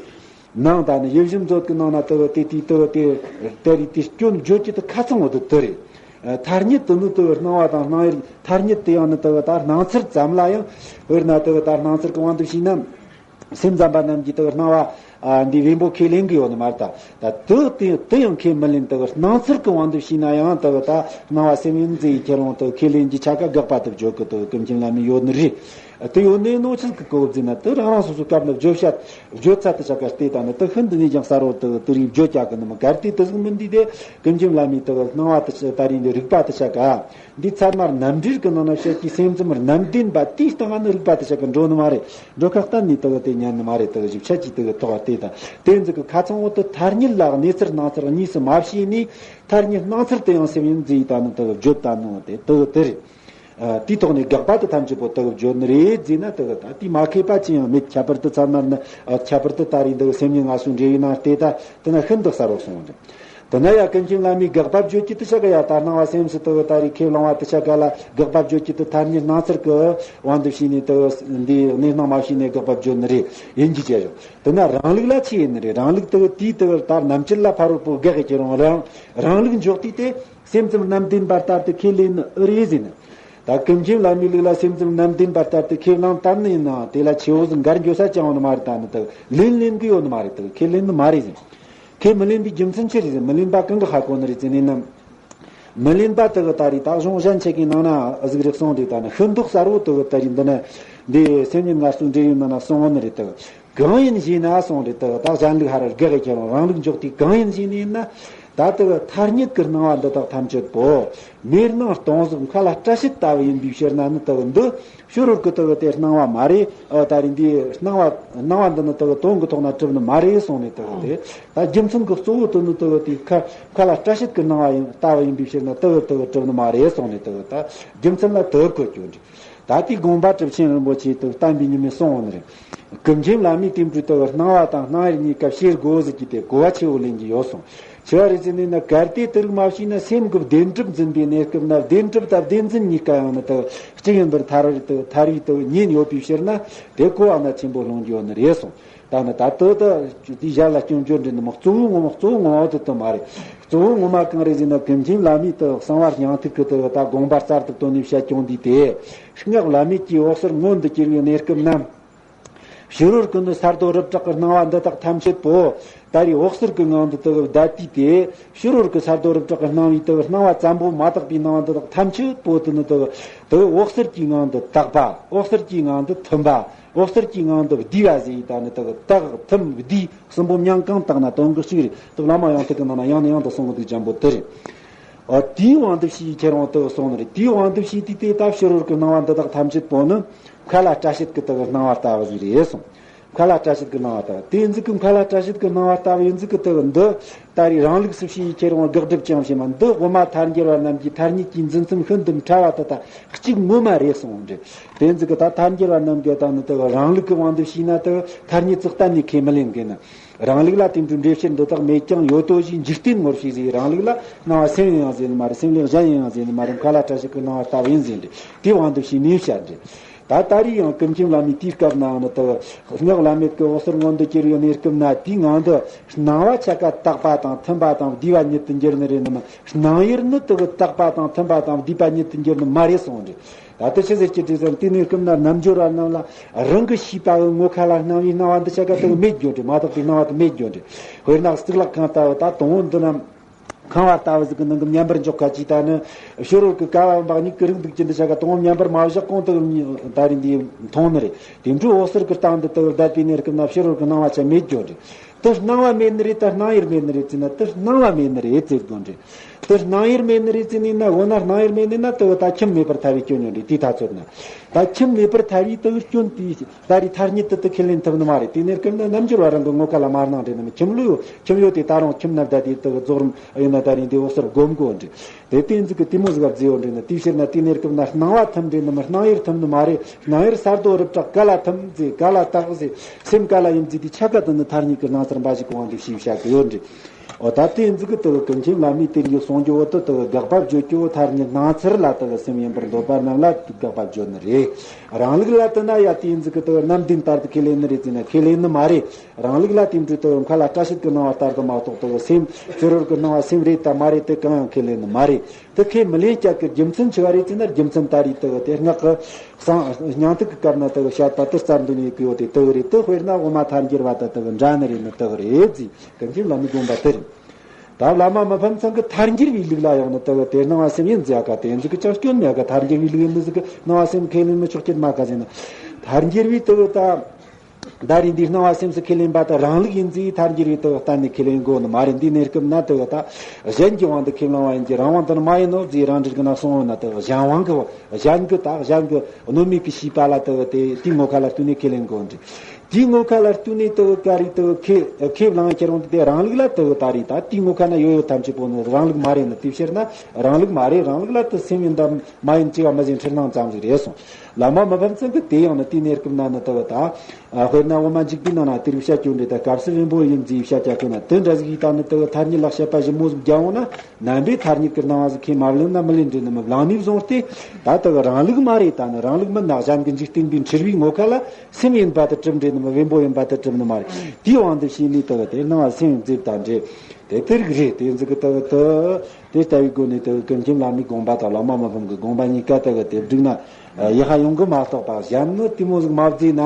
ནང་ད་ནི་ཡིད་བཞིན་མཛོད་ཀྱི་ནང་ན་དེ་གི་དེ་དེ་དེ་གི་དེ་དེ་རིགས་དེ་སྐྱོན་བརྗོད་རྒྱུ་དེ་ཁ་ཚང་བོ་དེ་དེ་རེད། ཨ། ཐ་སྙད་དེ་ནི་དེ་གི་སྣང་བ་དང་སྣང་ཡུལ། ཐ་སྙད་དེ་ཡང་ནི་དེ་གི་ད་སྣང་ཚུལ་ཙམ་ལ་ཡང་། དཔེར་ན་དེ་གི་ད་སྣང་ཚུལ་གྱི་དབང་དུ་བྱས་ན། སེམས་ཙམ་པ་རྣམས་ཀྱིས་དེ་གི་སྣང་བ། ཨ། འདི་བེམ་པོ་ཁས་ལེན་གྱི་ཡོད་ནི་མ་རེད་ད། ད་དེ་དེ་དེ་ཡང་ཁས་མི་ལེན། དེ་གི་སྣང་ཚུལ་གྱི་དབང་དུ་བྱས་ན་ཡང་དེ་གི་ད་སྣང་བ་སེམས་ཡིན་ཟེར་ཡི་ཁྱེད་རང་དེ་གི་ཁས་ལེན་གྱི་ཆ་ག་དགག་པ་དེ་བརྗོད་གི་དེ་གི་ཀུན་མཁྱེན་བླ་མས་ཡོད་ནི་རེད། དེ་ཡོད་ནི་ནོ་ཆི་ཟིག་གི་གོ་ཟེར་ན། དེ་རང་རང་སོ་སོའི་སྐབས་ལ་བརྗོད་བྱ་བརྗོད་ཚད་དེ་ཆ་ག་བལྟས་ད་ནི་དེ་ཤིན་ཏུ་ནས་ཀྱང་གསལ་བོ་དེ་གི་དེ་རིགས་བརྗོད་རྒྱུ་གི་ནི་མི། གལ་ཏེ་དེ་ཟིག་མིན་དུས་དེ་ཀུན་མཁྱེན་བླ་མས་དེ་གི་སྣང་བ་དེ་ད་རེད། འདི་རིག་པ་དེ་ཆ་ག་འདི་ཚད་མ་རྣམ་འགྲེལ་གྱི་ནང་ན་བཤད་ཀྱི་སེམས་ཙམ་རྣམ་བདེན་པ་དེའི་སྟེང་ནི་རིག་པ་དེ་ཆ་ག་འགྲོ་ནི་མ་རེད། འགྲོ་ཁ་གཏན་ནས་དེ་གི་དེ་ཉན་ནི་མ་རེད། དེ་གི་ཞིབ་ཆ་གྱིས་དེ་གི་ཐོག་བལྟས་ད། དེ་ཟིག་གི་ཁ་ཚང་བོ་དེ་ཐ་སྙད་ལ་གནས་ཚུལ་སྣང་ཚུལ་གཉིས་སུ་མ་ཕྱེ་ནས། ཐ་སྙད་སྣང་ཚུལ་དེ་ཡང་སེམས་ཡིན་ཟེར་ཡི་ད་ནི་དེ་གི་བརྗོད་ད་ནོ་དེ་དེ་གི་དེ་རེད། ཨ། དེའི་ཐོག་ནས་དགག་པ་དེ་ཐམས་ཅད་པོ་དེ་གི་བརྗོད་ནི་རེད་ཟེར་ན། དེ་གི་ད་དེ་མ་ཁེལ་པ་ཅི་ཡང་མེད། ཁྱད་པར་དུ་ཚད་མ་ནི། ཨ། ཁྱད་པར་དུ་ད་རེད། འདི་གི་སེམས་ཉིད་ངལ་གསོའི་འགྲེལ་བའི་ནང་བལྟས་ད་དེ་ན་ཤིན་ཏུ་གསལ་བོ་གསུངས་ཡོད། དེ་ན་ཡང་ཀུན་མཁྱེན་བླ་མས་དགག་པ་བརྗོད་རྒྱུ་དེ་ཆ་ག་ཡ་ད་སྣང་བ་སེམས་སུ་དེ་གི་ད་རེད་ཁས་བླངས་པ་དེ་ཆ་ག་ལ་དགག་པ་བརྗོད་རྒྱུ་དེ་ཐ་སྙད་སྣང་ཚུལ་གྱི་དབང་དུ་བྱས་ནས་དེ་གི་འདི་གནས་སྣང་མ་བྱས་ནས་དགག་པ་བརྗོད་ནི་རེད། ཡིན་གྱི་བྱས་ཡོད། དེ་ན་རང་ལུགས་ལ་ཆི་ཡིན་ནི་རེད། རང་ལུགས་དེ་གི་དེའི་དེ་གི་ད་རྣམ་དཔྱོད་ལ་ཕ་རོལ་པོ་དགག་གི་ཁྱེད་རང་རང་རང་ལུགས་འཇོག་དུས་དེ། སེམས་ཙམ་རྣམ་བདེན་པ་ལྟར་དུ་ཁས་ལེན་ནི་ཨེ་རེད་ཟེར་ན། ད་ཀུན་མཁྱེན་བླ་མའི་ལུགས་ལ་སེམས་ཙམ་རྣམ་བདེན་པ་ལྟར་དུ་ཁས་བླངས་བཏང་ནི་ཡིན་ནའང་། དེ་ལ་ཆེ་བོ་ཟིག་འགལ་འགྱོ་ས་ཅང་ཡོད་ནི་མ་རེད། ད་ནི་དག་ལེན་ལེན་གི་ཡོད་ནི་མ་རེད། དག་ཁས་ལེན་ནི་མ་རེད་ཟེར། ཁས་མི་ལེན་པའི་རྒྱུ་མཚན་ཅི་རེད་ཟེར། མི་ལེན་པ་གང་གི་ཧ་གོ་ནི་རེད་ཟེར་ནས་ན། མི་ལེན་པ་དག་ད་རེད། ད་གཞུང་གཞན་ཆེ་གི་ནང་ན་ཨ་ཟིག་རེད་གསུངས་དུས། ད་ནི་ཤིན་ཏུ་གསལ་བོ་དག་ད་རེད། འདི་ནི་འདི་སེམས་ཉིད་ངལ་གསོའི་འགྲེལ་ཡིག་ནང་ན་གསུངས་ནི་རེད། དག་གང་ཡིན་ཞེ་ན་གསུངས་རེད། དེ་གི་ད་གཞན་ལུགས་ཧ་ར་དགག་གི་ཁྱེད་རང་རང་ལུགས་འཇོག་དུས་གང་ཡིན་ཞེ་ནས་ན། ད་དེ་གི་ཐ་སྙད་ཀྱི་སྣང་བ་འདི་དག་ཐམས་ཅད་པོ་མེར་སྣང་སྟོང་གཟུགས་མཁའ་ལ་སྐྲ་ཤད་ལྟ་བུ་ཡིན་པའི་ཕྱིར་ན་ནི། དེ་གི་འདི་ཕྱི་རོལ་གྱི་དེ་གི་དེ་སྣང་བ་མ་རེད། ཨ། ད་རེད། འདི་སྣང་བ་སྣང་བ་འདི་ནི་དེ་གི་དོན་གྱི་ཐོག་ན་གྲུབ་ནི་མ་རེད་གསུངས་ནས། དེ་གི་དེ་ད་རྒྱུ་མཚན་གྱི་གཙོ་བོ་དེ་ནི་དེ་གི་དེ་མཁའ་མཁའ་ལ་སྐྲ་ཤད་ཀྱི་སྣང་བ་ཡིན་ལྟ་བུ་ཡིན་པའི་ཕྱིར་ན་དེ་གི་དེ་གི་གྲུབ་ནི་མ་རེད་གསུངས་ནས། དེ་གི་ད་རྒྱུ་མཚན་ལ་དེ་གི་གོ་རྒྱུ་འདྲ། ད་ལྟའི་དགོངས་པ་གྲུབ་ཆེན་རིན་པོ་ཆེས་དེ་བསྟན་པའི་ཉི་མས་གསུངས་ཡོད་ནི་རེད། ཀུན་མཁྱེན་བླ་མའི་བསྟན་འགྲོའི་དུ་སྣང་བ་དང་སྣང་ཡུལ་གཉིས་ཀ་ཕྱེ་དགོས་ཟེར་གྱི་དེ་གོ་བ་ཆེ་བོ་ལེན་གྱི་ཡོད་སོང་། ཆེ་བ་རེད་ཟེར་ནས་ན། གལ་ཏེ་དེ་རིགས་མ་ཤེས་ན། སེམས་ཀྱི་བདེན་གྲུབ་འཛིན་པའི་གནས་སྐབས་ན། བདེན་གྲུབ་དང་བདེན་འཛིན་གཉིས་ཀ་ཡང་ན་དུ་གཅིག་ཡིན་པར་ཐལ་བའི་དུ་ཐལ་བའི་དུ་ཉེན་ཡོད་པའི་ཕྱིར་ན། དེ་གོ་བ་ན་ཆེན་པོ་ལྷུང་རྒྱུ་ཡོད་ནི་རེད་སོང་། ད་ནི་ད་དུ་དུ་དེའི་ཞལ་ལ་སྐྱོན་བརྗོད་འདྲི་ནི་མོ། གཙོ་བོ་ངོ་མ་གཙོ་བོ་ངོ་མ་དུ་དུ་མ་རེད། གཙོ་བོ་ངོ་མ་གང་རེད་ཟེར་ན། ཀུན་མཁྱེན་བླ་མའི་དུ་གསང་བ་སྙིང་ཐིག་གི་དུ་ད་དགོངས་པ་རྩལ་དུ་བཏོན་ནས་བཤད་ཀྱང་འདི་དེ། སྔགས་བླ་མེད་ཀྱི་འོད་ཟེར་མངོན་དུ་གྱུར་བའི་གནས་སྐབས་ན། ཕྱི་རོལ་གྱི་ནི་གསར་དུ་རི་བྲག་གི་སྣང་བ་འདི་དག་ཐམས་ཅད་པོ། ད་རེས་འོད་ཟེར་གྱི་ངང་དུ་དུ་བསྡད་དུས་ཏེ། ཕྱི་རོལ་གྱི་གསར་དུ་རི་བྲག་གི་སྣང་བའི་དུ་སྣང་བ་ཙམ་པོ་མ་དག་པའི་སྣང་བ་འདི་དག་ཐམས་ཅད་པོ་དུ་ནི་དུ་དུ་འོད་ཟེར་གྱི་ངང་དུ་དག་པ། འོད་ཟེར་གྱི་ངང་དུ་ཐིམ་པ། འོད་ཟེར་གྱི་ངང་དུ་བསྡུས་པ་ཟེར། ད་ནི་དུ་དག་ཐིམ་བསྡུས་གསུམ་པོ་མིང་གང་བཏགས་ན་དོན་གྱི་གཅིག་རེད། དུ་བླ་མ་ཡང་ཐུག་གི་ནང་ན་ཡང་ནས་ཡང་དུ་གསུང་གི་འདུག་ཅན་པོ་དེ་རེད། ཨོ། དེའི་དབང་དུ་བྱས་ཁྱེད་རང་དུ་གསུངས་ནི་རེད། དེའི་དབང་དུ་བྱས་དུས་ཏེ་ད་ཕྱི་རོལ་གྱི་སྣང་བ་འདི་དག་ཐམས་ཅད་པོ་ནི། མཁའ་ལ་སྲ་བྱེད་ཀྱི་དུ་སྣང་བ་ལྟ་བུ་ཞིག་རེད་གསུངས། མཁའ་ལ་སྲ་བྱེད་ཀྱི་སྣང་བ་ལྟ་བུ་དེ་ཡིན་ཙི་གི། མཁའ་ལ་སྲ་བྱེད་ཀྱི་སྣང་བ་ལྟ་བུ་ཡིན་ཙི་གི་དུ་འདི། ད་རེས་རང་ལུགས་སུ་བྱས་ཁྱེད་རང་དགག་སྒྲུབ་ཅང་བྱེད་མ། འདི་དབུ་མ་ཐལ་འགྱུར་བ་རྣམས་ཀྱི་ཐ་སྙད་ཀྱི་འཛིན་མཚམས་ཤིན་ཏུ་ཕྲ་བ་དུ་ད་གཅིག་ངོ་མ་རེད་གསུངས་འདྲི། དེ་ཡིན་ཙི་གི་ད་ཐལ་འགྱུར་བ་རྣམས་ཀྱི་ད་ནི་དུ་རང་ལུགས་ཀྱི་དབང་དུ་བྱས་ན་དུ་ཐ་སྙད་ཙི་གཏན་ནས་ཁས་མི་ལེན་གི་ན། རང་ལུགས་ལ་དེ་འདྲའི་འགྲེལ་བཤད་འདི་དག་མེད་ཀྱང་ཡོད་དོ་ཞེས་འཇིག་རྟེན་ངོར་བྱས་ཟེར། རང་ལུགས་ལ་སྣང་བ་སེམས་ཡིན་ཡང་ཟེར་ནི་མ་རེད། སེམས་ལས་གཞན་ཡིན་ཡང་ཟེར་ནི་མ་རེད། མཁའ་ལ་སྲ་བྱེད་ཀྱི་སྣང་བ་ལྟ་བུ་ཡིན་ཟེར་འདྲི། དེའི་དབང་དུ་བྱས་ནས་བཤད་འདྲི། ད་ད་རེས་ཡང་ཀུན་མཁྱེན་བླ་མའི་དུས་སྐབས་ནའང་ནི་དུ་སྔགས་བླ་མེད་ཀྱི་འོད་ཟེར་མངོན་དུ་གྱུར་བའི་གནས་སྐབས་ན། དེའི་ངང་དུ་སྣང་བ་ཆ་ག་དག་པ་དང་ཐིམ་པ་དང་བསྡུས་པ་ཉིད་དུ་འགྱུར་ནི་རེད་ནི་མ། སྣང་ཡུལ་ནི་དུ་དག་པ་དང་ཐིམ་པ་དང་བསྡུས་པ་ཉིད་དུ་འགྱུར་ནི་མ་རེད་གསུངས་འདྲི། ད་ལྟ་ཆི་ཟེར་གྱི་འདྲི་ཟེར་ན། དེ་ནས་སྐུ་ན་རྣལ་འབྱོར་བ་རྣམས་ལ་རང་གི་ཤེས་པ་གི་ངོ་ཁ་ལ་སྣང་བའི་སྣང་བ་འདི་ཆ་ག་དེ་མེད་འགྱོ་འདྲི། མ་དག་པའི་སྣང་བ་དེ་མེད་འགྱོ་འདྲི། དཔེར་ན་གཙུག་ལག་ཁང་ལྟ་བུ་ད་དང་བོ་འདི་རྣམས་ཁང་བ་ལྟ་བུ་ཟིག་གི་ནང་གི་མཉམ་པར་འཇོག་ཁ་ཅིག་ད་ནི་ཕྱི་རོལ་གི་ཀ་བ་འབག་ཉིད་ཀྱི་རིགས་འདུག་ཅི་འདི་ཆ་ག་དང་བོ་མཉམ་པར་མ་བཞག་གོང་དུ་ད་རིང་འདི་མཐོང་ནི་རེད། དེ་འཕྲོ་འོད་ཟེར་གི་སྟེང་དུ་དུ་བསྡད་པའི་གནས་སྐབས་ན་ཕྱི་རོལ་གི་སྣང་བ་ཆ་མེད་འགྱོ་འདྲི། དེ་སྣང་བ་མེད་ནི་རེད། ད་སྣང་ཡུལ་མེད་ནི་རེད་ཟེར་ན། དེ་སྣང་བ་མེད་ནི་རེད་ཟེར་དགོས་འདྲི། དེ་སྣང་ཡུལ་མེད་ནི་རེད་ཟེར་ནས་ན། འོ་ན་སྣང་ཡུལ་མེད་ནི་ན་དེ་ད་ཁྱིམ་མེད་པར་ཐལ་བའི་སྐྱོན་ཡོད་འདྲི། དེ་ད་ཚོད་ན་ད་ཁྱིམ་མེད་པར་ཐལ་བའི་དེ་སྐྱོན་དེ་ད་རེས་ཐ་སྙད་དུ་དེ་ཁས་ལེན་ཐུབ་ནི་མ་རེད། དེ་ནས་སྐབས་ན་རྣལ་འབྱོར་བ་རང་གི་ངོ་ཁ་ལ་མ་སྣང་འདྲི་ནི་མ། ཁྱིམ་ལུས་ཁྱིམ་ཡོད་དེ་ད་རུང་ཁྱིམ་ན་བསྡད་དེ་དེ་རྫོགས་རིམ་ཡིན་ན་ད་རེས་འདི་འོད་ཟེར་སྒོམ་དགོས་འདྲི། དེ་དེ་ཟིག་གི་དེ་མོ་ཟིག་ག་བརྫི་ཡོད་འདྲི་ནི། དེའི་ཕྱིར་ན་དེ་ནས་སྐབས་ན་སྣང་བ་ཐིམ་འདྲི་ནི་མ། སྣང་ཡུལ་ཐིམ་ནི་མ་རེད། སྣང་ཡུལ་གསར་དུ་རི་བྲག་ག་ལ་ཐིམ་ཟེར། ག་ལ་དག་ཟེར། སེམས་ག་ལ་ཡིན་ཟེར། དེ་ཆ་ག་དེ་ནི་ཐ་སྙད་ཀྱི་སྣང་ཚུལ་འབའ་ཞིག་གི་དབང་དུ་བྱས་བཤད་གི་ཡོད་འདྲི། འོ། ད་དེ་ཟིག་གི་དེ་ཀུན་མཁྱེན་བླ་མའི་དེ་ཡི་གསུང་རྒྱུ་བོ་དེ་དེ་དགག་པ་བརྗོད་རྒྱུ་བོ་ཐ་སྙད་སྣང་ཚུལ་ལ་དེ་སེམས་ཡིན་པར་འདོད་པ་རྣམས་ལ་དགག་པ་བརྗོད་ནི་རེད། རང་ལུགས་ལ་དེ་ན་ཡ་དེ་ཟིག་གི་དེ་རྣམ་བདེན་ལྟར་དུ་ཁས་ལེན་ནི་རེད་ཟེར་ན་ཁས་ལེན་ནི་མ་རེད། རང་ལུགས་ལ་དེ་འདྲའི་དེ་མཁའ་ལ་སྲ་བྱེད་ཀྱི་སྣང་བ་ལྟར་དུ་མ་གཏོགས་དེ་སེམས་ཕྱི་རོལ་གྱི་སྣང་བ་སེམས་རེད་དམ་མ་རེད་དེ་གང་ཡང་ཁས་ལེན་ནི་མ་རེད། དེ་ཁས་མི་ལེན་རྒྱུ་གི་རྒྱུ་མཚན་ཆི་བ་རེད་ཟེར་ན། རྒྱུ་མཚན་ད་རེས་དེ་དེ་སྔགས་ཀྱི་གསང་སྙིང་ཐིག་གི་སྐབས་ན་དེ་བཤད་པ་དེ་རྩ་འདོན་ཡེད་གི་ཡོད་དེ་དེ་རེད། དེ་དཔེར་ན་དབུ་མ་ཐལ་འགྱུར་བ་དང་དེ་འདྲ་ནི་རེད་ནི་དེ་རེད་ཟེར། ཀུན་མཁྱེན་བླ་མའི་དགོངས་པ་དེ་རེད། ད་བླ་མ་མི་ཕམ་ཚང་གི་ཐལ་འགྱུར་བའི་ལུགས་ལ་ཡང་ནི་དེ་དེ་སྣང་བ་སེམས་ཡིན་ཟེར་ཡ་ག་དེ་ཟིག་གི་ཅང་སྐྱོན་མེད་ག་ཐལ་འགྱུར་བའི་ལུགས་ཡིན་ནི་ཟིག་གི་སྣང་བ་སེམས་ཁས་ལེན་མི་ཆོག་རྒྱུ་མ་ག་ཟེར་ན། ཐལ་འགྱུར་བའི་དེ་ད། ད་རེས་འདི་སྣང་བ་སེམས་སུ་ཁས་ལེན་པ་དང་རང་ལུགས་ཡིན་ཚེ་ཐལ་འགྱུར་བའི་དེ་གཏན་ནས་ཁས་ལེན་དགོས་ནི་མ་རེད། འདི་གནས་སྐབས་ན་དེ་ད་གཞན་གྱི་དབང་དུ་ཁས་བླང་བ་ཡིན་གྱི་རང་དབང་དུ་ནི་མ་ཡིན་ནོ་ཟེར་རང་འགྲེལ་གྱི་ནང་གསུངས་ཡོད་ན། དེ་གཞན་དབང་གི་གཞན་གྱི་ད་གཞན་གྱི་གནོད་མེད་ཀྱི་ཤེས་པ་ལ་དེ་དེ་དེའི་ངོ་ཁ་ལ་བསྟུན་ནས་ཁས་ལེན་དགོས་འདྲི། དེའི་ངོ་ཁ་ལ་བསྟུན་ནས་དེ་ག་རེ་དེ་ཁས་ཁས་བླང་ཁྱེར་འོང་དེ་རང་ལུགས་ལ་དེ་ད་རེས་ད་དེའི་ངོ་ཁ་ན་ཡོད་ཡོད་ཐམས་ཅད་པོ་ནི་རང་ལུགས་མ་རེད་ནི། དེའི་ཕྱིར་ན་རང་ལུགས་མ་རེད། རང་ལུགས་ལ་དེ་སེམས་ཡིན་དམ་མ་ཡིན་དྲི་བ་མི་ཟིན་འཁྲུལ་སྣང་ཙམ་ཞིག་རེད་གསུངས། བླ་མ་མི་ཕམ་ཚང་གིས་དེ་ཡང་ནི་དེའི་གནས་སྐབས་ན་ནི་དེ་ད། ཨ། དཔེར་ན་དབུ་མ་འཇུག་པའི་ནང་ན་དེ་རིགས་བཤད་རྒྱུ་འདྲ། ད་སྐབས་སུ་བེམ་པོ་ཡིན་ཟེར་བཤད་རྒྱུ་ཁོ་ན་དེ་འདྲ་ཟིག་ཡིན་ད་ནི་དེ་ཐ་སྙད་ལ་བཤད་པ་ཞིབ་མོ་ཟིག་རྒྱག་འོང་ན། རྣམ་པའི་ཐ་སྙད་ཀྱི་སྣང་བ་ཟིག་ཁས་མ་བླངས་ན་མི་ལེན་འདྲ་ནི་མི། བླངས་ནས་བཟུང་སྟེ་ད་དེ་རང་ལུགས་མ་རེད། ད་ནི་རང་ལུགས་མིན་ན་གཞན་གྱི་འཇིག་རྟེན་པའི་འཁྲུལ་བའི་ངོ་ཁ་ལ་སེམས་ཡིན་པ་དེ་གྲུབ་འདྲ་ནི་མི། བེམ་པོ་ཡིན་པ་དེ་གྲུབ་ནི་མ་རེད། དེའི་དབང་དུ་བྱས་ནས་དེ་དེ་སྣང་བ་སེམས་ཡིན་ཟེར་ད་འདྲ། དེ་དེ་རིགས་རེད། དེ་ཟིག་གི་དེ་དེ་དེ་ལྟ་བུའི་སྒོ་ནས་དེ་ཀུན་མཁྱེན་བླ་མའི་དགོངས་པ་དང་བླ་མ་མི་ཕམ་གྱི་དགོངས་པ་གཉིས་ཀ་དེ་དེ་བསྒྲིགས་ན་ཡག་ག་ཡོང་གི་མ་གཏོགས་པ། གཞན་ནི་དེ་མོ་ཟིག་མ་བརྫིས་ན།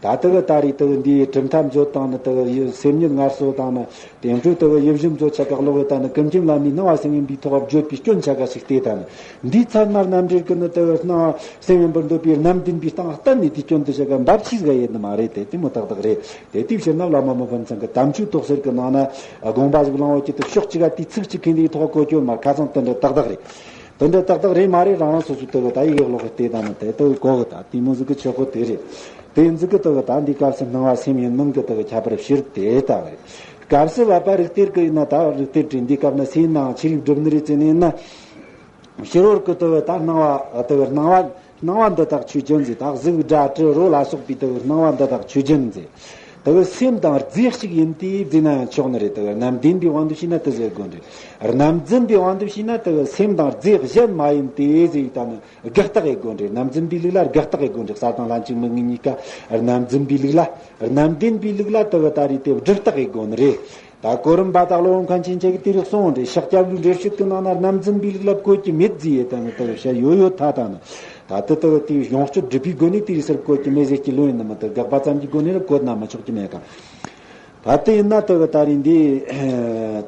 ད་དེ་གི་ད་རེས་དེ་གི་འདིའི་གྲུབ་མཐའ་མཛོད་དང་ནི་དེ་གི་སེམས་ཉིད་ངལ་གསོ་དང་ནི་དེ་འཕྲོས་དེ་གི་ཡིད་བཞིན་མཛོད་ཆ་ག་ཀློག་གི་ད་ནི་ཀུན་མཁྱེན་བླ་མའི་སྣང་བ་སེམས་ཡིན་པའི་ཐོག་བརྗོད་པའི་སྐྱོན་ཆ་ག་ཞིག་བལྟས་ད་ནི། འདིའི་ཚད་མར་རྣམ་འགྲེལ་གི་ནི་དེ་གི་སྣང་བ་སེམས་ཡིན་པར་འདོད་པའི་རྣམ་བདེན་པའི་སྟེང་གཏན་ནས་དེའི་སྐྱོན་དེ་ཆ་ག་འབབ་ཆི་ཟིག་ཡོད་ནི་མ་རེད། དེ་དེ་མོ་ཏག་ཏག་རེད། དེ་དེའི་ཕྱིར་ན་བླ་མ་མི་ཕམ་ཚང་གི་དམ་ཆོས་ཐོག་སེར་གི་ནང་ན་དགོངས་པ་ཟིག་བླང་བ་ཅི་ཐུབ་ཕྱོགས་གཅིག་ག་དེའི་ཚིག་གཅིག་གི་འདིའི་ཐོག་གོ་སྐྱོན་མ་ཁ་སང་དེ་འདྲ་ཏག་ཏག་རེད། དེ་འདྲ་ཏག་ཏག་རེད་མ་རེད། རང་རང་སོ་སོའི་དེ་གི་ད་ཡི་གེ་ཀློག་གི་བལྟས་ད་ནི་དེ་དེ་གི་གོ་གི། ད་དེ་མོ་ཟིག་གི་ཆོག་གི་དེ་རེད། དེ་ཟིག་གི་དེ་གི་ད་འདི་སྐབས་སུ་སྣང་བ་སེམས་ཡིན་མིན་གི་དེ་གི་ཁྱད་པར་ཕྱིར་དེ་ལྟ་བུ་རེད། སྐབས་སུ་བབ་པ་རིགས་གཏེར་གི་ཡིན་ན་ད་རིགས་གཏེར་བྲིས་འདི་སྐབས་ན་སེམས་ནང་ཆི་རིགས་སྒྲུབ་ནི་རེད་ཟེར་ནི་ཡིན་ན། ཕྱི་རོལ་གི་དེ་གི་ད་སྣང་བ་དེ་གི་སྣང་བ། སྣང་བ་འདི་དག་ཆོས་ཅན་ཟེར། ད་གཟུགས་སྒྲ་དྲི་རོ་ལ་སོགས་པའི་དེ་གི་སྣང་བ་འདི་དག་ཆོས་ཅན་ཟེར། དེ་གི་སེམས་དང་རྫས་གཅིག་ཡིན་ཏེ་བརྫིས་ན་ཡང་ཆོག་ནི་རེད། དེ་གི་རྣམ་བདེན་པའི་དབང་དུ་བྱས་ན་དེ་ཟེར་དགོས་ནི་རེད། རྣམ་རྫུན་པའི་དབང་དུ་བྱས་ན་དེ་གི་སེམས་དང་རྫས་གཞན་མ་ཡིན་ཏེ་ཟེར་ཡིག་ད་ནི་དགག་རྟགས་ཡེད་དགོས་ནི་རེད། རྣམ་རྫུན་པའི་ལུགས་ལ་དགག་རྟགས་ཡེད་དགོས་ནི་རེད། གསལ་དང་ལྷན་ཅིག་མིན་གཉིས་ཀ་རྣམ་རྫུན་པའི་ལུགས་ལ། རྣམ་བདེན་པའི་ལུགས་ལ་དེ་གི་ད་རེས་དེ་སྒྲུབ་རྟགས་ཡེད་དགོས་ནི་རེད། ད་གོ་རིམ་པ་དག་སློབ་དཔོན་མཁན་ཆེན་ཆེ་གི་དེ་རིགས་གསུངས་འདྲ། ཤཱཀྱ་བློའི་འགྲེལ་བཤད་ཀྱི་ནང་ན་རྣམ་རྫུན་པའི་ལུགས་ལ་བཀོད་ཀྱི་མེད་ཟེར་ཡོད་དང་ནི་དེ་བཤད་ཡོད་ཡོད་ཐ་དང་ནི། ད་དེ་དེ་ཡོངས་གཅོད་སྒྲུབ་པའི་སྒོ་ནས་དེ་རིགས་སར་བཀོད་ཀྱི་མེད་ཟེར་གྱི་ལོས་ཡིན་ནི་མི་དེ་དགག་པ་ཙམ་གྱི་སྒོ་ནས་ར་བཀོད་ན་མི་ཆོག་གི་མེད་ག། ད་དེ་ཡིན་ན་དེ་གི་ད་རིང་འདི་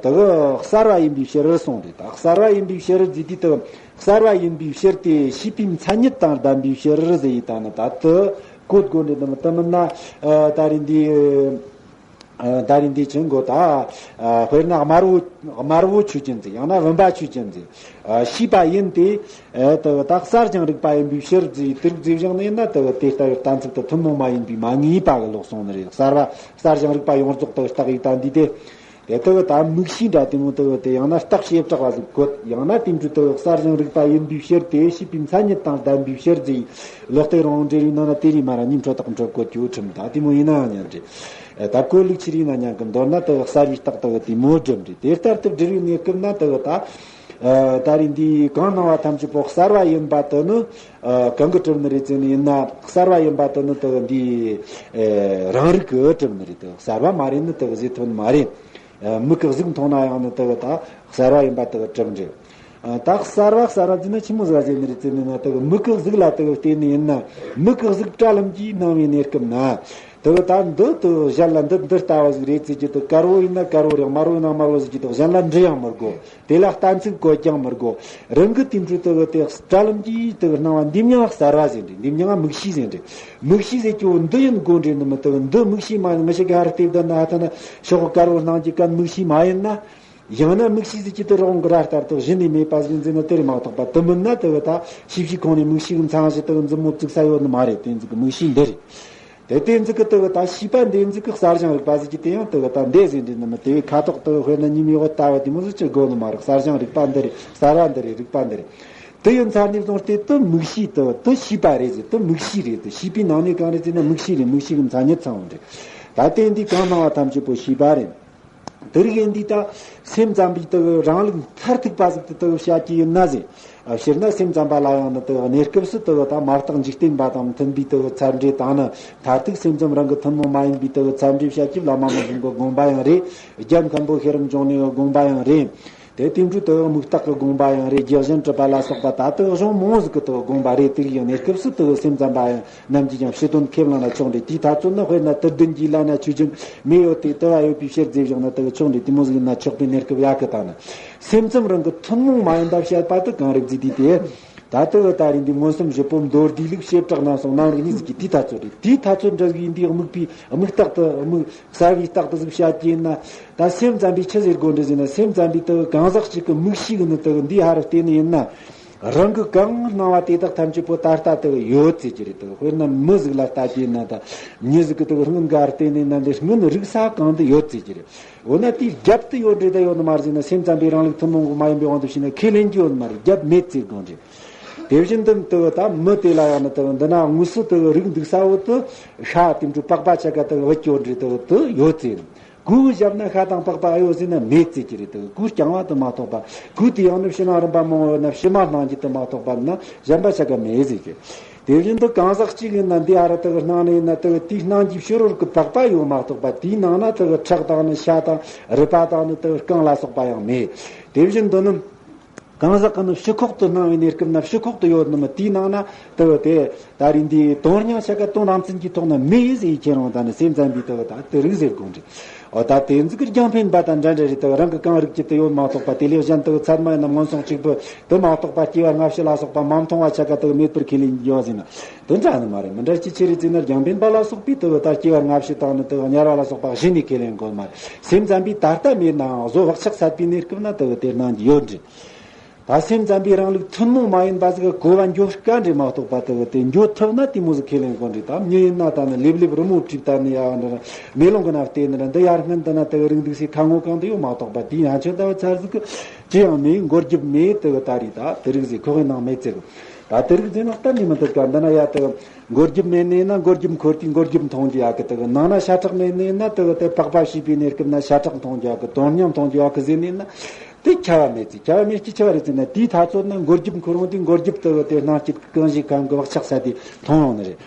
དེ་གི་གསར་བ་ཡིན་པའི་ཕྱིར་གསུངས་རེད། ད་གསར་བ་ཡིན་པའི་ཕྱིར་ཟེར་དུས་དེ་གི་གསར་བ་ཡིན་པའི་ཕྱིར་དེ་ཤེས་པའི་མཚན་ཉིད་དང་ལྡན་པའི་ཕྱིར་ཟེར་ཡི་ད་ནི་ད་དེ་བཀོད་དགོས་འདྲ་ནི་མི་དེ་མིན་ན་ད་རིང་འདི། ཨ། ད་རིང་འདི་ཆེན་གོ་ད། ཨ། དཔེར་ན་དམར་བོ། དམར་བོ་ཆོས་ཅན་ཟེར། ཡང་ན་བུམ་པ་ཆོས་ཅན་ཟེར། ཨ། ཤེས་པ་ཡིན་ཏེ། ཨ། དེ་ད་གསར་བྱུང་རིག་པ་ཡིན་པའི་ཕྱིར་ཟེར་དེ་རིགས་ཟེར་བཞག་ནས་ན་དེ་དེ་ལྟ་བུའི་གཏན་ཚིགས་དེ་ཐུན་མོང་མ་ཡིན་པའི་མ་ངེས་པ་གི་ལོག་སོང་ནི་རེད། གསར་བ་གསར་བྱུང་རིག་པ་ཡོངས་རྫོགས་དེ་རྟགས་ཡིག་ད་འདི་དེ། དེ་དེ་ད་དམིགས་བྱའི་འདྲ་དེ་མོ་དེ་དེ་ཡང་ན་རྟགས་བྱེ་བྲག་པ་ཟིག་བཀོད། ཡང་ན་དེ་འདྲ་དེ་གསར་བྱུང་རིག་པ་ཡིན་པའི་ཕྱིར་ཏེ་ཤེས་པའི་མཚན་ཉིད་དང་ལྡན་པའི་ཕྱིར་ཟེར་ལོག་སྟེ་རང་འགྲེལ་བའི་ནང་ན་དེ་རིགས་མ་ར་ཉིན་འཕྲོ་དག་འཕྲོ་བཀོད་རྒྱུ་ཁྲིམས་ད་དེ་མོ་ཡིན་ན་ཡང་ཉན་རེད། ད་གོ་ལུགས་ཆི་རིགས་ན་ཉན་གི། མདོར་ན་དེ་གི་གསར་བའི་རྟགས་དེ་གི་དེ་མོ་སྒྲུབ་འདྲ། དེ་ལྟར་དུ་སྒྲུབ་པའི་གནས་སྐབས་ན་དེ་གི་ད། ཨ། ད་རེས་འདིའི་གང་སྣང་བ་ཐམས་ཅད་པོ་གསར་བ་ཡིན་པ་དེ་ནི། ཨ། གང་གི་གྲུབ་ནི་རེད་ཟེར་ནི་ཡིན་ན། གསར་བ་ཡིན་པ་དེ་ནི་དེ་གི་འདིའི། ཨ། རང་རིག་གི་གྲུབ་ནི་རེད། དེ་གསར་བ་མ་རེད་ནི་དེ་གི་ཟེར་ཐུབ་ནི་མ་རེད། ཨ། མིག་གི་གཟུགས་མཐོང་ན་ཡང་ནི་དེ་གི་ད་གསར་བ་ཡིན་པ་དེ་གི་གྲུབ་འདྲ། ཨ། ད་གསར་བ་གསར་བ་ཟེར་ན་ཆི་མོ་ཟིག་ཟེར་ནི་རེད་ཟེར་ནི་ན། དེ་གི་མིག་གི་གཟུགས་ལ་དེ་གི་བལྟས་ནི་ཡིན་ན། མིག་གི་གཟུགས་དྲ་ལམ་གྱིས་སྣང་བའི་གནས་སྐབས་ན། དེ་གི་ད་འདི་དེ་གཞན་ལ་འདི་འདི་ལྟ་བུ་ཟིག་རེད་ཟེར་རྒྱུ་དེ། དཀར་བོ་ཡིན་ན་དཀར་བོ་རེད། དམར་བོ་ཡིན་ན་དམར་བོ་ཟེར་རྒྱུ་དེ་གཞན་ལ་འདྲི་ཡང་མི་དགོས། དེ་ལ་གཏན་ཚིགས་བཀོད་ཀྱང་མི་དགོས། རང་གི་དེ་འཕྲོ་དེ་གི་དེ་དྲ་ལམ་གྱིས་དེ་གི་སྣང་བ་འདི་མྱང་གསར་བ་ཟེར་འདྲ། འདི་མྱང་མིག་ཤེས་ཟེར་འདྲ། མིག་ཤེས་ཟེར་རྒྱུ་འདི་ཡིན་དགོས་འདྲ་ནི་མི། དེ་གི་འདི་མིག་ཤེས་མ་ཡིན། ང་ཞིག་ག་རེ་བལྟས་བསྡད་ན་ཧ་ཐ་ན་ཤོག་གུ་དཀར་བོ་སྣང་རྒྱུ་གན་མིག་ཤེས་མ་ཡིན་ན། ཡང་ན་མིག་ཤེས་ཟེར་རྒྱུ་དེ་རང་གི་ར་ལྟར་དུ་གཞི་ནས་མེད་པ་ཟིག་འཛིན་ན་དེ་རེད་མ་གཏོགས་པ། དེ་མིན་ན་དེ་གི་ད་ཤེས་བྱའི་ཁོངས་ནས་མིག་ཤེས་ཀྱི་མཚན་གཞི་དེ་གི་མཛུབ་མོ་བཙུགས་ས་ཡོད་ནི་མ་རེད། དེ་ཟིག་གི་མིག་ཤེས་འདི་རེད། དེ་དེ་ཟིག་གི་དེ་གི་ད་ཤེས་པ་འདི་ཟིག་གི་གསར་བྱུང་རིག་པ་ཟེར་རྒྱུ་དེ་ཡང་དེ་གི་ད་འདི་ཟིག་འདྲ་ནི་མི། དེ་གི་ཁ་དོག་དེ་གི་དཔེར་ན་ཉི་མའི་འོད་ལྟ་བུ་དེ་མོ་ཟིག་ཅི་དགོས་ནི་མ་རེད། གསར་བྱུང་རིག་པ་འདི་རེད། གསར་བ་འདི་རེད། རིག་པ་འདི་རེད། དེ་ཡིན་ཚར་ནས་བཟུང་སྟེ་དེ་མིག་ཤེས་དེ་དེ་ཤེས་པ་རེད་ཟེར། དེ་མིག་ཤེས་རེད། དེ་ཤེས་པའི་ནང་ནས་གང་རེད་ཟེར་ན་མིག་ཤེས་རེད། མིག་ཤེས་ཀྱི་མཚན་ཉིད་ཚང་བ་རེད། ད་དེ་འདི་གང་སྣང་བ་ཐམས་ཅད་པོ་ཤེས་པ་རེད། དེ་རིགས་ཡིན་དུས་ད་སེམས་ཙམ་པའི་དེ་གི་རང་ལུགས་མཐར་ཐུག་པ་ཟིག་དེ་དེ་གི་བཤད་ཀྱི་ཡིན་ན་ཟེར། ཨ། སྤྱིར་ན་སེམས་ཙམ་པ་ལ་ཡང་ནི་དེ་གི་གནས་སྐབས་སུ་དེ་གི་ད་མ་བརྟགས་འཇིག་རྟེན་པ་དང་མཐུན་པའི་དེ་གི་ཚད་འབྲས་དང་ནི། མཐར་ཐུག་སེམས་ཙམ་རང་གི་ཐུན་མོང་མ་ཡིན་པའི་དེ་གི་ཚད་འབྲས་བཤད་རྒྱུ་བླ་མ་མི་ཕམ་གྱི་དགོངས་པ་ཡང་རེད། རྒྱལ་མཁན་པོ་ཤེས་རབ་འབྱུང་གནས་ཀྱི་དགོངས་པ་ཡང་རེད། དེ་དེ་འཕྲོ་དེ་གི་དམིགས་བརྟག་གི་དགོངས་པ་ཡང་རེད། རྒྱུ་གཞན་གྲུབ་པ་ལ་སོགས་པ་ད་དེ་གི་གཞུང་མང་ཟིག་གི་དེ་གི་དགོངས་པ་རེད། དེ་གི་ཡང་གནས་སྐབས་སུ་དེ་གི་སེམས་ཙམ་པ་ཡང་རྣམས་ཀྱིས་ཀྱང་ཕྱི་དོན་ཁས་བླངས་ན་ཆོག་འདྲ། དེའི་ཐ་ཚོད་ནི་དཔེར་ན་དུ་ལྡན་གྱི་ལ་ན་ཆོས་ཅན་མེ་ཡོད་དེ་དུ་བ་ཡོད་པའི་ཕྱིར་ཟེར་བཞག་ན་དེ་གི་ཆོག་འདྲ། དེ་མོ་ཟིག་ཡིན་ན་ཆོག་པའི་གནས་སྐབས་ཡོད་གི། ད་ནི་སེམས་ཙམ་རང་གི་ཐུན་མོང་མ་ཡིན་པ་བཤད་པ་དེ་གང་རེད་ཟེར་དུས་དེ། ད་དེ་གི་ད་རིང་འདི་མངོན་སུམ་བཞི་པོ་མདོ་སྡེའི་ལུགས་བྱེ་བྲག་རྣམ་གསུམ་རྣམ་རིག་གཉིས་ཟིག་གི་དེའི་ཐ་ཚོད་རེད། དེའི་ཐ་ཚོད་འདྲ་ཟིག་ཡིན་དུས་དམིགས་པའི་དམིགས་རྟགས་དེ་དམིགས་གསལ་བའི་རྟགས་དེ་ཟིག་བཤད་ཀྱི་ཡིན་ན། ད་སེམས་ཙམ་པས་ཆི་ཟེར་དགོས་འདྲ་ཟེར་ན། སེམས་ཙམ་པས་དེ་གི་གང་ཟག་གཅིག་གི་མིག་ཤེས་གི་ནི་དེ་གི་འདི་ཧ་རུ་བལྟས་ནི་ཡིན་ན། རང་གི་གང་སྣང་བ་དེ་དག་ཐམས་ཅད་པོ་ད་ལྟ་དེ་གི་ཡོད་ཟེར་གྱི་རེད། དེ་གི་དཔེར་ན་མི་ཟིག་ལ་ལྟ་གྱི་ན་ད་མྱི་ཟིག་གི་དེ་གི་སྔུན་ག་རུ་བལྟས་ནི་ན་འདི་སྔུན་རིག་ས་གང་དུ་ཡོད་ཟེར་གྱི་རེད། འོ་ན་དེའི་རྒྱབ་དུ་ཡོད་རེད་ད་ཡོད་ནི་མ་རེད་ཟེར་ན། སེམས་ཙམ་པས་རང་ལུགས་ཐུན་མོང་གི་མ་ཡིན་པའི་དབང་དུ་བྱས་ན་ཁས་ལེན་གྱི་ཡོད་ནི་མ་རེད། རྒྱབ་མེད་ཟེར་དགོས་རེད། དེ་བཞིན་དུ་དེ་གི་ད་མི་དེ་ལ་ཡང་ནི་དེ་གི་འདི་ན་དངོས་སུ་དེ་གི་རིག་འདུག་ས་བོ་དེ་ཤ་དེ་འདྲ་པགས་པ་ཆ་ག་དེ་གི་བུད་ཀྱི་ཡོད་རེད། དེ་གི་དེ་ཡོད་ཟེར། གོས་བཞབ་ན་ཤ་དང་པགས་པ་ཨེ་ཡོད་ཟེར་ན་མེད་ཟེར་གྱི་རེད། དེ་གི་གོས་རྐྱང་བ་དེ་མ་གཏོགས་པ། གོས་དེ་ཡང་ནི་ཕྱི་ནང་རིམ་པ་མང་བོ་ཡོད་ན་ཕྱི་མ་སྣང་རྒྱུ་དེ་མ་གཏོགས་པ་ན་གཞན་པ་ཆ་ག་མེད་ཟེར་གྱི། དེ་བཞིན་དུ་གང་ཟག་གཅིག་ཡིན་ན་འདི་ཨ་ར་དེ་གི་སྣང་ནི་ཡིན་ན་དེ་གི་དེའི་སྣང་རྒྱུའི་ཕྱི་རོལ་གྱི་པགས་པ་ཡོད་མ་གཏོགས་པ། དེའི་ནང་ན་དེ་གི་ཁྲག་དང་ནི་ཤ་དང་རུས་པ་དང་ནི་དེ་གི་རྐང་ལ་སོགས་པ་ཡང་མེད། དེ་བཞིན་དུ་ནི། གང་ཟག་གི་ནི་ཕྱི་ཁོག་ཏུ་སྣང་བའི་གནས་སྐབས་ན་ཕྱི་ཁོག་ཏུ་ཡོད་ནི་མི། དེའི་ནང་ན་དེ་གི་དེ་ད་རིང་འདིའི་དོན་སྙིང་ཆ་ག་དོན་དམ་ཚིག་གི་ཐོག་ན་མེད་ཟེར་ཁྱེད་རང་ད་ནི་སེམས་ཙམ་པས་དེ་གི་ད་དེ་རིགས་ཟེར་དགོས་འདྲ། འོ་ད་དེ་ཚོ་གི་རྒྱང་འཕེན་པ་དང་འདྲ་འདྲ་རེད། དེ་གི་རང་གི་གང་རིག་རྒྱུ་དེ་ཡོད་མ་གཏོགས་པ། དེ་ལས་གཞན་དེ་གི་ཚད་མ་ཡིན་ན་མངོན་སུམ་གཅིག་པུ་དེ་མ་གཏོགས་པ་སྐྱེ་བ་སྔ་ཕྱི་ལ་སོགས་པ་མ་མཐོང་བ་ཆ་ག་དེ་གི་མེད་པར་ཁས་ལེན་གྱི་ཡོད་ཟེར་ན་དེ་འདྲ་ནི་མ་རེད། མི་འདྲ་ཅི་ཆེ་རེད་ཟེར་ན། རྒྱང་འཕེན་པ་ལ་སོགས་པས་དེ་གི་ད་སྐྱེ་བ་སྔ་ཕྱི་དང་ནི་དེ་གི་དམྱལ་བ་ལ་སོགས་པ་གཞི་ནས་ཁས་ལེན་དགོས་མ་རེད། སེམས་ཙམ་པས་ད་ལྟ་མེད་ནའང་གཟོད་བག་ཆགས་ཟད་པའི་གནས་སྐབས་ན་དེ་གི་དེ་སྣང་རྒྱུ་ཡོད་འདྲ། ད་སེམས་ཙམ་པའི་རང་ལུགས་ཐུན་མོང་མ་ཡིན་པ་ཟིག་གི་གོ་བ་འགྱོ་དཀའ་འདྲ་མ་གཏོགས་པ། དེ་གི་དེ་འགྱོ་ཐུབ་ན་དེ་མོ་ཟིག་ཁས་ལེན་དགོས་འདྲ། ད་མྱི་ཡིན་ན་ད་ནི་ལེབ་ལེབ་རི་མོ་བྲིས་ད་ནི་ཡ་འདྲ། མེ་ལོང་གི་ནང་བལྟས་ནི་ར་འདི་ཡར་སྔོན་དུ་ན་དེ་གི་རིག་འདུག་སའི་ཁ་ངོ་གང་དུ་ཡོད་མ་གཏོགས་པ། དེའི་ཡང་ཆོས་ལྟ་བུ་ཚར་ཟིག་གི་ཅི་ཡང་མེད། འགོར་རྒྱུ་མེད། དེ་གི་ད་རེད་ད་དེ་རིགས་ཟིག་ཁོ་གི་ནང་མེད་ཟེར་གི། ད་དེ་རིགས་ཟེར་ན་གཏན་ནས་མི་འདུག་ག་འདི་ན་ཡ་དེ་མགོ་རྒྱུབ་མེད་ནས་ན་མགོ་རྒྱུབ་འཁོར་དུས་མགོ་རྒྱུབ་མཐོང་རྒྱུ་ཡག་གི། དེ་ནང་ན་ཤ་ཁྲག་མེད་ནས་ན་དེ་དེ་པགས་པ་བཤུས་པའི་གནས་སྐབས་ན་ཤ་ཁྲག་མཐོང་རྒྱུ་ཡག་གི། དོན་སྙིང་མཐོང་རྒྱུ་ཡག་གི་ཟེར་ནས་ན། དེ་ཁྱབ་པ་མེད་ཚེ། ཁྱབ་པ་མེད་ཀྱི་ཆི་བ་རེད་ཟེར་ན། དེའི་ཐ་ཚོད་ན་མགོ་རྒྱུབ་འཁོར་འོང་དུས་མགོ་རྒྱུབ་དེ་དེ་སྣང་སྐྱིད་གང་ཞིག་གང་གི་བག་ཆགས་ཟད་དེ་མཐོང་ཡོང་ནི་རེད།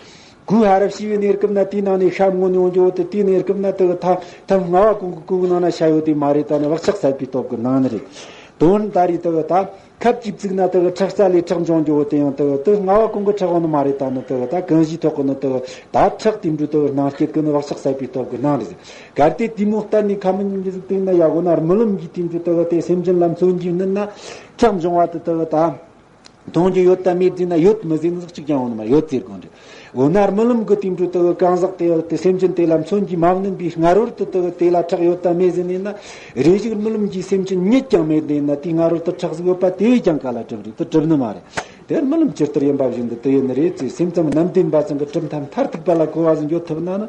གོས་ཧ་རབ་བཤུས་པའི་གནས་སྐབས་ན་དེའི་ནང་ནས་ཤ་མངོན་ཡོང་རྒྱུ་བོ་དེ། དེའི་གནས་སྐབས་ན་དེ་གི་ཐ་ཐ་མངའ་བ་གོང་གི་གོས་གི་ནང་ན་ཤ་ཡོད་དེ་མ་རེད། ད་ནི་བག་ཆགས་ཟད་པའི་སྟོབས་གི་སྣང་ནི་རེད། དོན་ད་རེས་དེ་གི་ད་ཁབ་ཅིག་བཙུགས་ན་དེ་གི་ཁྲག་རྩ་ལས་ཁྲག་འབྱུང་རྒྱུ་བོ་དེ་ཡང་དེ་གི་དེ་མངའ་བ་གོང་གི་ཁྲག་བོ་ནི་མ་རེད། ད་ནི་དེ་གི་ད་གང་ཞིག་ཐོག་གི་ནི་དེ་གི་ད་ཁྲག་དེ་འདྲ་དེ་གི་སྣང་སྐྱེད་གི་ནི་བག་ཆགས་ཟད་པའི་སྟོབས་གི་སྣང་རེད། གལ་ཏེ་དེ་མོ་གཏན་ནས་ཁ་མི་ཉན་གི་ཟིག་དེ་ན་ཡ་གོ་ན་རྨི་ལམ་གྱི་དེ་འདྲ་དེ་གི་དེ་སེམས་ཅན་ལ་མཚོན་རྒྱུ་ནི་ན་ཁྲག་འབྱུང་བ་དེ་དེ་གི་ད། མཐོང་རྒྱུ་ཡོད་དམ་མེད་ཟེར་ན། ཡོད་མི་ཟེར་ནི་ཟིག་གཅིག་ཀྱང་ཡོད་ནི་མ། ཡོད་ཟེར་དགོས་འདྲ། འོ་ན་རྨི་ལམ་གི་དེ་འདྲ་དེ་གང་ཟག་དེ་དེ་སེམས་ཅན་དེ་ལ་མཚོན་གྱིས་མ་བསྣུན་པའི་སྔ་རོལ་དུ་དེ་དེ་ལ་ཁྲག་ཡོད་དམ་མེད་ཟེར་ནས་ན། རེ་ཞིག་རྨི་ལམ་གྱི་སེམས་ཅན་ཉིད་ཀྱང་མེད་དེ་ན། དེའི་སྔ་རོལ་དུ་ཁྲག་ཟིག་ཡོད་པ་དེ་བས་ཀྱང་ག་ལ་གྲུབ་རེད། དེ་གྲུབ་ནི་མ་རེད། དེར་རྨི་ལམ་ཇི་ལྟར་ཡིན་པ་བཞིན་དུ་དེ་ཡིན་ནི་རེད་ཅེས། སེམས་ཙམ་རྣམ་བདེན་པ་ཚང་གི་གྲུབ་མཐའ་མཐར་ཐུག་པ་ལ་གོ་བ་ཟིག་འགྱོ་ཐུབ་ན་ནི།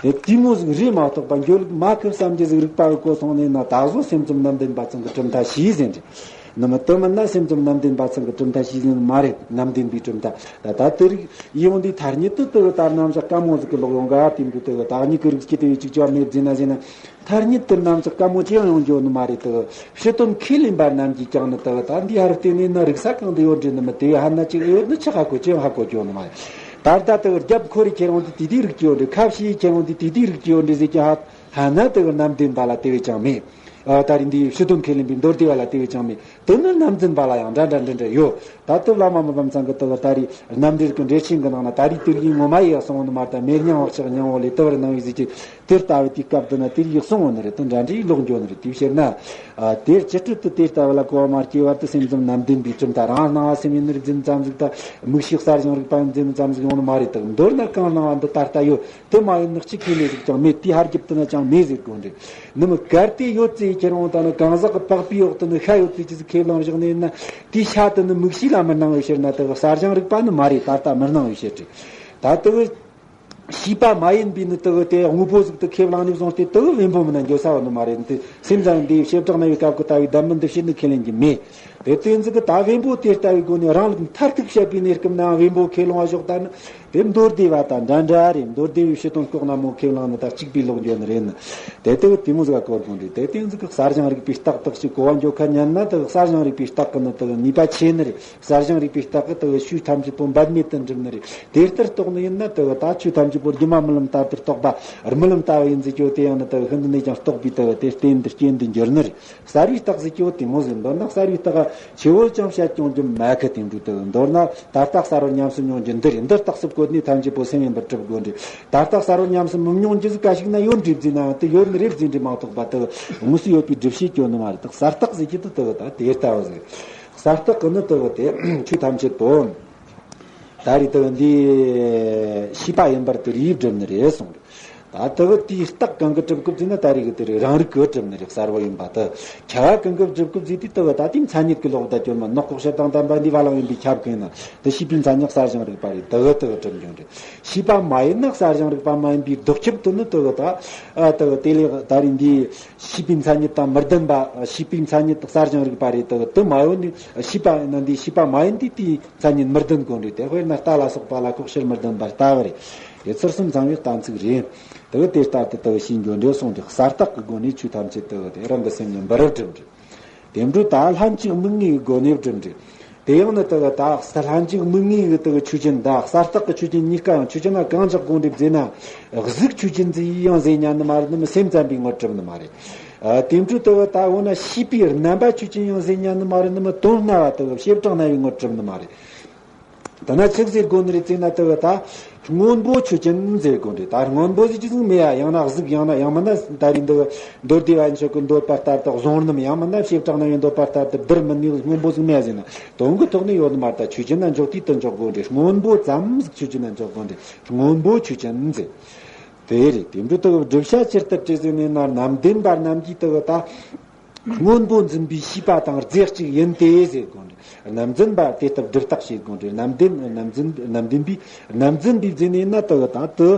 དེ་དེ་མོ་ཟིག་རེད་མ་གཏོགས་པ། འགྱོ་ལུགས་མ་ཁུ་བསམ་རྒྱུ་ཟིག་རིག་པ་གི་གོ་སོང་ནས་ན། ད་གཟོད་སེམས་ཙམ་རྣམ་བདེན་པ་ཚང་གི་གྲུབ་མཐའ་ཤེས་ཟིན་རེད། ནི་མི་དེ་མིན་ན་སེམས་ཙམ་རྣམ་བདེན་པ་ཚང་གི་གྲུབ་མཐའ་ཤེས་ཟིན་མ་རེད། རྣམ་བདེན་པའི་གྲུབ་མཐའ། ད་ལྟ་དེ་རིགས་ཡོང་དུས་ཐ་སྙད་དུ་དེ་ལྟར་རྣམ་གཞག་དཀའ་མོ་ཟིག་གི་ལོག་ཡོང་ག་དེ་འདྲ་དེ་ད་སྙིགས་ཀྱི་རིགས་ཀྱི་དེ་བས་ཅིག་ཅོ་མེད་ཟིན་ན་ཟིན་ན། ཐ་སྙད་དུ་རྣམ་གཞག་དཀའ་མོ་ཅི་ཡང་ཡོང་རྒྱུ་ནི་མ་རེད། དེ་ཕྱི་དོན་ཁས་ལེན་པ་རྣམས་ཀྱིས་ཀྱང་ནི་དེ་ད་འདི་ཧར་བལྟས་ནས་ན་རིག་ས་གང་དུ་ཡོད་འདྲེ་ནི་མི་དེ་ཧ་ན་ཅིག་ཡོད་ནི་ཆི་ཧ་གོ་ཅི་ཡང་ཧ་གོ་རྒྱུ་ནི་མ་རེད། ད་ལྟ་དེ་རྒྱབ་འཁོར་རེ་ཁྱེར་འོང་དུས་དེ་དེའི་རིགས་ཀྱི་ཡོད་འདྲེ། ཁ་ཕྱེ་ཁྱེར་འོང་དུས་དེ་དེའི་རིགས་ཀྱི་ཡོད་འདྲེ་ཟེར་ཀྱང་ཧ། ཧ་ན་དེ་གི་རྣམ་བདེན་པ་ལ་དེ་བས་ཀྱང་མེད། ཨ་ད་རེས་འདི་ཕྱི་དོན་ཁས་ལེན་པའི་མདོ་སྡེ་བ་ལ་དེ་བས་ཀྱང་མེད། དེ་ནི་རྣམ་འཛིན་པ་ལ་ཡང་འདྲ་འདྲ་འདྲ་འདྲ་ཡོད། ད་དེ་བླ་མ་མི་ཕམ་ཚང་གི་དེ་གི་ད་རེས་རྣམ་འགྲེལ་གི་འགྲེལ་ཆེན་གི་ནང་ན་ད་རེས་དེ་རིགས་ངོ་མ་ཡི་གསུང་བ་ནི་མ་རེད། ད་མེ་སྙིང་བག་ཆགས་སྙིང་བོ་ལས་དེ་བར་སྣང་བའི་གཟི་བརྗིད་དེ་ལྟ་བུ་དེའི་སྐབས་དེ་ན་དེ་རིགས་གསུང་བ་ནི་རེད། དེ་འདྲ་འདྲའི་ལོག་འགྱོ་ནི་རེད། དེ་བཤད་ན། ཨ་དེར་ཅི་སྤྲོས་དུ་དེ་ལྟ་བུ་ལ་གོ་བ་མ་སྐྱེ་བར་དུ་སེམས་ཙམ་རྣམ་བདེན་པའི་གྲུབ་མཐའ་རང་སྣང་བ་སེམས་ཡིན་ནི་རིག་འཛིན་ཙམ་ཟིག་དང་། དམིགས་བྱའི་གསལ་བྱང་རིག་པ་འཛིན་ཙམ་ཟིག་ཡོང་ནི་མ་རེད། དེ་མདོར་ན་གང་སྣང་བ་འདི་ད་ལྟ་ཡོད། དེ་མ་ཡིན་ནི་གཅིག་ཁས་ལེན་ཟིག་ཀྱང་མེད། དེའི་ཧར་རྒྱབ་དེ་ན་ཅང་མེད་ཟེར་དགོས་འདྲ། ནི་མི་གལ་ཏེ་ཡོད་ཚེ་ཁྱེར་འོང་ད་ནི་གང་ཟག་གི་པགས་པའི་འོག་ཏུ་ནི་ཤ་ཡོད་ཚེ་ཅི་ཟིག་ཁས་བླངས་བཞག་ནས་ན། དེའི་ཤ་དེ་ནི་དམིགས་བྱའི་ལ་མི་སྣང་བའི་ཕྱིར་ན་དེ་གི་གསལ་བྱང་རིག་པ་ནི་མ་རེད། ད་ལྟ་མི་སྣང་བའི་ཕྱིར་རེད། ད་དེ་གི་ཤེས་པ་མ་ཡིན་པའི་ནི་དེ་གི་དེ་དངོས་པོ་ཟིག་དེ་ཁས་བླངས་ནས་བཟུང་སྟེ་དེ་གི་བེམ་པོ་མིན་ན་འགྱོ་ས་བ་ནི་མ་རེད། འདི་སེམས་ཙམ་འདིའི་བྱེ་བྲག་སྨྲ་བའི་སྐབས་ཀྱི་ལྟ་བའི་གདམས་ངག་འདི་བྱེད་ནི་ཁས་ལེན་གྱི་མེད། དེ་དེ་ཟིག་གི་ད་བེམ་པོ་དེ་ལྟ་བུའི་སྒོ་ནས་རང་ལུགས་མཐར་ཐུག་བཤད་པའི་གནས་སྐབས་ནའང་བེམ་པོ་ཁས་བླངས་བ་ཞོག་ད་ནི། དེ་མདོ་སྡེ་བ་དང་འདྲ་འདྲ་རེད། མདོ་སྡེ་བའི་ཕྱི་དོན་ལྐོག་ན་མོ་ཁས་བླངས་ནི་དང་གཅིག་པའི་ལོག་འགྱོ་ནི་རེད་ནི། དེ་དེ་གི་དེ་མོ་ཟིག་ག་གོ་དགོས་འདྲ། དེ་དེ་ཟིག་གི་གསལ་བྱང་རིག་པའི་རྟགས་དག་ཅིག་གོ་བ་འགྱོ་ཁ་ཉན་ན། དེ་གི་གསལ་བྱང་རིག་པའི་རྟགས་གི་ནི་དེ་གི་ནུས་པ་ཆེ་ནི་རེད། གསལ་བྱང་རིག་པའི་རྟགས་ཀྱིས་དེ་གི་ཆོས་ཐམས་ཅད་པོ་འབད་མེད་དུ་འགྲུབ་ནི་རེད། དེ་ལྟར་རྟོགས་ནི་ཡིན་ན་དེ་གི་ད་ཆོས་ཐམས་ཅད་པོ་སྒྱུ་མ་རྨི་ལམ་ལྟར་དུ་རྟོགས་པ། རྨི་ལམ་ལྟ་བུ་ཡིན་ཟེར་རྒྱུ་དེ་ཡང་ནི་དེ་གི་ཤིན་ཏུ་ནས་ཀྱང་རྟོགས་པའི་དེ་གི་དེ་རྟེན་འདི་རྐྱེན་འདི་འགྱུར་ནི་རེད། གསལ་བའི་རྟགས་ཟེར་རྒྱུ་དེ་མོ་ཟིག་མདོར་ན་གསལ་བའི་རྟགས་ཆེ་བོ་ཅང་བཤད་ཀྱང་རྒྱུ་མེད་ཁ། དེ་འདྲ་དེ་གི་མདོར་ན་ད་ལྟ་གསལ་བར་ཉམས་སུ་མྱོང་རྒྱུ་འདི་རེད། འདི་རྟགས་སུ་བཀོད་ནས་ཐམས་ཅད་པོ་སེམས་ཡིན་པར་གྲུབ་དགོས་འདྲ། ད་ལྟ་གསལ་བར་ཉམས་སུ་མི་མྱོང་རྒྱུ་ཟིག་ག་ཞིག་ན་ཡོད་འདྲ་བརྫིས་ནའང་དེ་ཡོད་ནི་རེད་བརྫིས་འདྲ་མ་གཏོགས་པ། དེ་གི་དངོས་སུ་ཡོད་པའི་སྒྲུབ་བྱེད་ཀྱང་ནི་མ་རེད། ད་གསལ་རྟགས་ཟེར་རྒྱུ་དེ་དེ་གི་ད་དེ་ལྟ་བུ་ཟིག་གསལ་རྟགས་ཀྱི་ནི་དེ་གི་དེ་ཆོས་ཐམས་ཅད་དོ། ད་རེས་དེ་གི་འདི་ཤེས་པ་ཡིན་པར་དེ་རིགས་སྒྲུབ་ནི་རེད་གསུངས་རེད། ད་དེ་གི་དེའི་རྟགས་གང་གི་གྲུབ་སྐབས་ཟེར་ན། ད་རེས་གི་དེ་རེད། རང་རིག་གི་གྲུབ་ནི་རེད། གསལ་བོ་ཡིན་པ་དེ། ཁྱབ་པ་གང་གི་གྲུབ་སྐབས་ཟེར་དུས་དེ་གི་ད་དེའི་མཚན་ཉིད་ཀྱི་ལོག་ལྟ་སྐྱོན་མ་ནོག་ལྐོག་ཤལ་དང་ལྡན་པ་འདི་བ་ལང་ཡིན་པའི་ཁྱབ་གི་ན། དེ་ཤེས་པའི་མཚན་ཉིད་གསལ་བྱང་རིག་པ་རེད། དེ་གི་དེ་གི་གྲུབ་འབྱུང་རེད། ཤེས་པ་མ་ཡིན་ན་གསལ་བྱང་རིག་པ་མ་ཡིན་པའི་ལྡོག་ཁྱབ་དེ་ནི་དེ་གི་ད། ཨ་དེ་གི་དེ་ལས་ད་རེས་འདི་ཤེས་པའི་མཚན་ཉིད་དང་མི་ལྡན་པ། ཤེས་པའི་མཚན་ཉིད་གསལ་བྱང་རིག་པ་རེད། དེ་གི་དེ་མ་ཡོད་ནི་ཤེས་པ་ཡིན་ན་འདི་ཤེས་པ་མ་ཡིན་དུས་དེའི་མཚན་ཉིད་མི་ལྡན་དགོས་རེད། དེ་དཔེར་ན་རྟ་ལ་སོགས་པ་ལ་ལྐོག་ཤལ་མི་ལྡན་པ་ལྟ་བུ་རེད། དེ་ཚུལ་གསུམ་ཚང་བའི་གཏན་ཚིགས་རེད། དེ་གི་དེ་ལྟར་དུ་དེ་གི་ཤེས་འགྱོ་འདྲ་གསུངས་ཏེ། གསལ་རྟགས་ཀྱི་སྒོ་ནས་ཆོས་ཐམས་ཅད་དེ་གི་དེ་རང་གི་སེམས་ཉིད་འབུར་རབ་སྒྲིམ་རེད། དེ་འཕྲོ་ད་ལྷན་ཅིག་དམིགས་ངེས་ཀྱི་སྒོ་ནས་སྒྲིམ་རེད། དེ་ཡང་ནི་དེ་གི་ད་ལྷན་ཅིག་དམིགས་ངེས་ཀྱི་དེ་གི་ཆོས་ཅན་དང་གསལ་རྟགས་ཀྱི་ཆོས་ཅན་གཉིས་ཀ་ཡང་ཆོས་ཅན་ལ་གང་འཇོག་དགོས་འདྲ་བརྫིས་ན། གཟུགས་ཆོས་ཅན་ཟེར་ཡང་ཟེར་ཉན་ནི་མ་རེད། ནི་མི་སེམས་ཙམ་པའི་ངོར་གྲུབ་ནི་མ་རེད། ཨ་དེ་འཕྲོ་དེ་གི་ད་འོ་ན་ཤེས་པའི་རྣམ་པ་ཆོས་ཅན་ཡང་ཟེར་ཉན་ནི་མ་རེད། ནི་མི་དོན་སྨྲ་བ་དེ་གི་བྱེ་བྲག་སྨྲ་བའི་ངོར་གྲུབ་ནི་མ་རེད། ད་ན་ཆི་ཟེར་དགོས་ནི་རེད་ཟེར་ན། དེ་གི་ད་སྔོན་པོ་ཆོས་ཅན་ཟེར་དགོས་རེད། ད་སྔོན་པོ་ཟེར་རྒྱུ་ཟིག་མེད་ཡ། ཡང་ན་གཟུགས། ཡང་ན་ཡང་མིན་ན་ད་རེས་འདི་མདོ་སྡེ་བ་ཡན་ཆོད་ཀྱི་འདོད་པ་ལྟར་དུ་བཟུང་རྣམ། ཡང་མིན་ན་བྱེ་བྲག་སྨྲ་བའི་འདོད་པ་ལྟར་དུ་བསྡུར་མིན་ནི་སྔོན་པོ་ཟིག་མེད་ཡ་ཟེར་ན། དོན་གྱི་ཐོག་ནས་ཡོད་ནི་མ་རེད། ད་ཆོས་ཅན་ན་འཇོག་དུས་དེ་འཇོག་དགོས་རེད། སྔོན་པོ་ཙམ་ཟིག་ཆོས་ཅན་ན་འཇོག་དགོས་རེད། སྔོན་པོ་ཆོས་ཅན་ཟེར། དེ་རེད། དེ་འདྲ་དེ་གི་བསྒྲུབ་བྱ་ཇི་ལྟར་བྲི་ཟེར་ནས་ན། རྣམ་བདེན་པ་རྣམས་ཀྱིས་དེ་གི་ད་སྔོན་པོ་འཛིན་པའི་ཤེས་པ་དང་རྫས་གཅིག་ཡིན་ཏེ་ཟེར་དགོས་རེད། རྣམ་འཛིན་པ་དེ་ལྟར་སྒྲུབ་རྟགས་བྱེད་དགོས་རེད། རྣམ་བདེན། རྣམ་འཛིན། རྣམ་བདེན་པའི། རྣམ་འཛིན་པའི་རྫས་ནས་ན་དེ་གི་ད་དེ་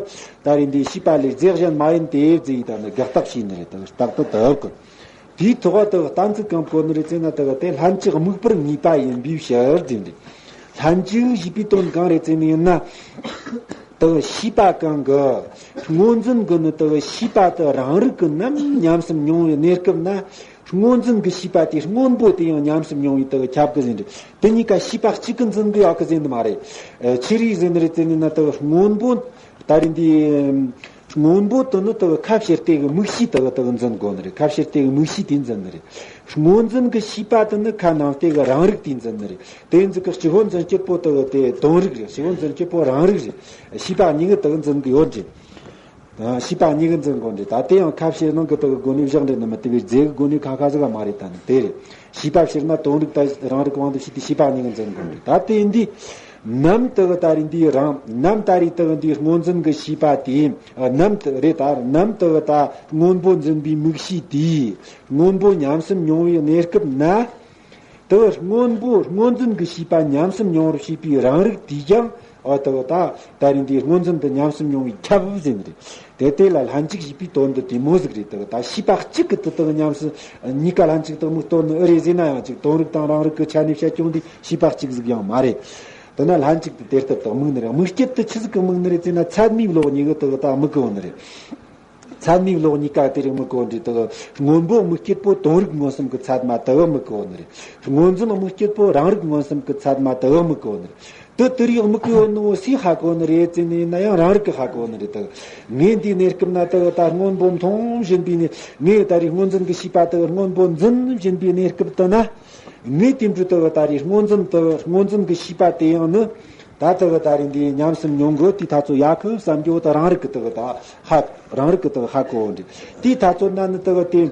ད་རེས་འདི་ཤེས་པ་ལས་རྫས་གཞན་མ་ཡིན་ཏེ་ཟེར་ཡི་ད་ནི་དགག་རྟགས་བྱས་ནི་རེད། དེ་གི་རྟགས་དེ་དེ་གི་དེའི་ཐོག་དེ་གི་གཏན་ཚིགས་གང་བཀོད་ནི་རེད་ཟེར་ན། དེ་གི་དེ་ལྷན་ཅིག་དམིགས་པར་ངེས་པ་ཡིན་པའི་ཕྱིར་ཟེར་ནི་རེད། ལྷན་ཅིག་ཞེས་པའི་དོན་གང་རེད་ཟེར་ནས་ཡིན་ན། དེ་ཤེས་པ་གང་གི་སྔོ་འཛིན་གྱིས་ནི་དེ་ཤེས་པ་དེ་རང་རིག་གི་ནམ་ཉམས་སུ་མྱོང་བའི་གནས་སྐབས་ན། སྔོ་འཛིན་གྱི་ཤེས་པ་དེ་སྔོན་པོ་དེ་ཡང་ཉམས་སུ་མྱོང་བའི་དེ་ཁྱབ་གི་ཟེར་རེད། དེ་གཉིས་ཀ་ཤེས་པ་གཅིག་གི་འཛིན་གི་ཡོད་གི་ཟེར་ནི་མ་རེད། ཨ། ཆི་རེད་ཟེར་ནི་རེད་ཟེར་ནས་ན། དེ་སྔོན་པོ་ད་རེས་འདི། སྔོན་པོ་དེ་ནི་དེ་ཁ་ཕྱིར་བལྟས་གི་དམིགས་གཤིས་དེ་དེ་འཛིན་དགོས་ནི་རེད། ཁ་ཕྱིར་བལྟས་གི་དམིགས་གཤིས་དེ་འཛིན་ནི་རེད། སྔོ་འཛིན་གྱི་ཤེས་པ་དེ་ནི་ཁ་ནང་བལྟས་གི་རང་རིག་དེ་འཛིན་ནི་རེད། དེ་འཛིན་གི་སྤྱི་བོ་འཛིན་སྤྱི་པོ་དེ་དེ་དོན་རིག་རེད། སྤྱི་བོ་འཛིན་སྤྱི་པོ་རང་རིག་རེད། ཤེས་པ་གཉིས་གི་དེ་འཛིན་གི་ཡོད་རེད། ཨ། ཤེས་པ་གཉིས་ཀ་འཛིན་དགོས་འདྲ། ད་དེ་ཡང་ཁ་ཕྱིར་ནང་གི་དེ་གི་སྒོ་ནས་བཞག་འདྲ་ནི་མི། དེ་བས་རྫས་ཀྱི་སྒོ་ནས་ཁ་ཁ་ཟིག་ག་མ་རེད། ད་ནི་དེ་རེད། ཤེས་པ་ཕྱིར་ན་དོན་རིག་དང་རང་རིག་དབང་དུ་བྱས་ཏེ་ཤེས་པ་གཉིས་ཀ་འཛིན་དགོས་འདྲ། ད་དེ་འདི་ནམ་དེ་གི་ད་རེས་འདི་རང་ནམ་ད་རེས་དེ་གི་འདི་སྔོ་འཛིན་གྱི་ཤེས་པ་དེ། ཨ། ནམ་དེ་རེད། ད་ནམ་དེ་གི་ད་སྔོན་པོ་འཛིན་པའི་དམིགས་གཤིས་དེས་སྔོན་པོ་ཉམས་སུ་མྱོང་བའི་གནས་སྐབས་ན། དེ་སྔོན་པོ་སྔོ་འཛིན་གྱི་ཤེས་པ་ཉམས་སུ་མྱོང་བར་བྱེད་པའི་རང་རིག་དེས་ཀྱང་། ཨོ། དེ་ད་ད་རེས་འདི་སྔོ་འཛིན་དེ་ཉམས་སུ་མྱོང་བའི་ཁྱབ་ཟེར་ནི་རེད། དེ་དེ་ལ་ལྷན་ཅིག་ཞེས་པའི་དོན་དུ་དེ་མོ་ཟིག་རེད། དེ་ད་ཤེས་པ་གཅིག་གིས་དེ་དག་ཉམས་སུ། གཉིས་ཀ་ལྷན་ཅིག་ཏུ་དམིགས་དོན་ནི་ཨེ་རེད་ཟེར་ན་ཡང་ཅིག་དོན་རིག་དང་རང་རིག་གི་ཆ་ནས་བཤད་ཀྱང་འདི་ཤེས་པ་གཅིག་ཟིག་ཡང་མ་རེད། དེ་ན་ལྷན་ཅིག་ཏུ་དེ་ལྟར་དུ་དམིགས་ནི་རེད། དམིགས་སྐྱེད་དེ་ཆི་ཟིག་གིས་དམིགས་ནི་རེད་ཟེར་ན། ཚད་མའི་བློ་གཉིས་ཀྱིས་དེ་ད་དམིགས་གི་ཡོད་ནི་རེད། ཚད་མའི་བློ་གཉིས་ཀ་དེ་རིགས་དམིགས་གོ་འདྲི་དག་སྔོན་པོ་དམིགས་སྐྱེད་པོ་དོན་རིག་མངོན་སུམ་གྱི་ཚད་མ་དག་དམིགས་གོ་ནི་རེད། སྔོ་འཛིན་དམིགས་སྐྱེད་པོ་རང་རིག་མངོན་སུམ་གྱི་ཚད་མ་དག་དམིགས་གོ་ནི་རེད། དེ་དེ་རིགས་དམིགས་གོ་ནོ་སུས་ཧ་གོ་ནི་རེད་ཟེར་ནས་ན། ཡང་རང་རིག་གིས་ཧ་གོ་ནི་རེད། དག་ངས་འདིའི་གནས་སྐབས་ན་དག་ད་སྔོན་པོ་མཐོང་བཞིན་པའི་ནི། ངས་ད་རེས་སྔོ་འཛིན་གྱི་ཤེས་པ་དག་སྔོན་པོ་འཛིན་བཞིན་པའི་གནས་སྐབས་དེ་ན། ངས་དེ་འདྲ་དག་ད་རེས་སྔོ་འཛིན་དག་སྔོ་འཛིན་གྱི་ཤེས་པ་དེ་ཡང་ནི། ད་དེ་གི་ད་རེས་འདི་ཉམས་སུ་མྱོང་གི་དེ་ཐག་ཚོད་ཡག་གི་བསམ་རྒྱུ་དེ་རང་རིག་གི་དེ་གི་ད་ཧ། རང་རིག་གི་དེ་གི་ཧ་གོ་འདྲི། དེ་ཐག་ཚོད་ན་ནི་དེ་གི་དེ་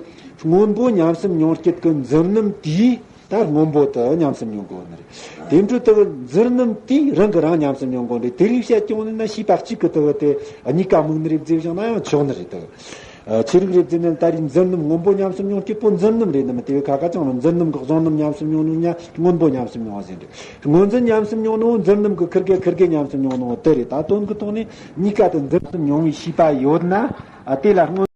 སྔོན་པོ་ཉམས་སུ་མྱོང་སྐྱེད་ཀྱི་འཛིན་རྣམ་དེས་ད་སྔོན་པོ་དེ་ཉམས་སུ་མྱོང་གོ་ནི་རེད། དེ་འདྲ་དེ་གི་འཛིན་རྣམ་དེས་རང་གི་རང་ཉམས་སུ་མྱོང་གོ་འདྲི། དེ་རིགས་བཤད་ཀྱང་ནི་ན། ཤེས་པ་གཅིག་གིས་དེ་གི་དེ་གཉིས་ཀ་དམིགས་ནི་རེད་ཟེར་བཞག་ན་ཡང་ཆོག་ནི་རེད། དེ་གི། ཨ། ཆི་རིགས་རེད་ཟེར་ན། ད་རེས་འཛིན་རྣམ་སྔོན་པོ་ཉམས་སུ་མྱོང་སྐྱེད་པོ་འཛིན་རྣམ་རེད་ནི་མི། དེ་བས་ཁ་ཁ་ཅང་ལ་འཛིན་རྣམ་གི་གཟུང་རྣམ་ཉམས་སུ་མྱོང་ནོ་ཉ་སྔོན་པོ་ཉམས་སུ་མྱོང་བ་ཟེར་འདྲི། སྔོ་འཛིན་ཉམས་སུ་མྱོང་ནོ་འཛིན་རྣམ་གི་ཁིར་གེ་ཁིར་གེ་ཉམས་སུ་མྱོང་ནོ་དེ་རེད། ད་དོན་གི་ཐོག་ནས་གཉིས་ཀ་དེ་འཛིན་རྣམ་མྱོང་བའི་ཤེས་པ་ཡོད་ན། ཨ། དེ་ལ་སྔོ།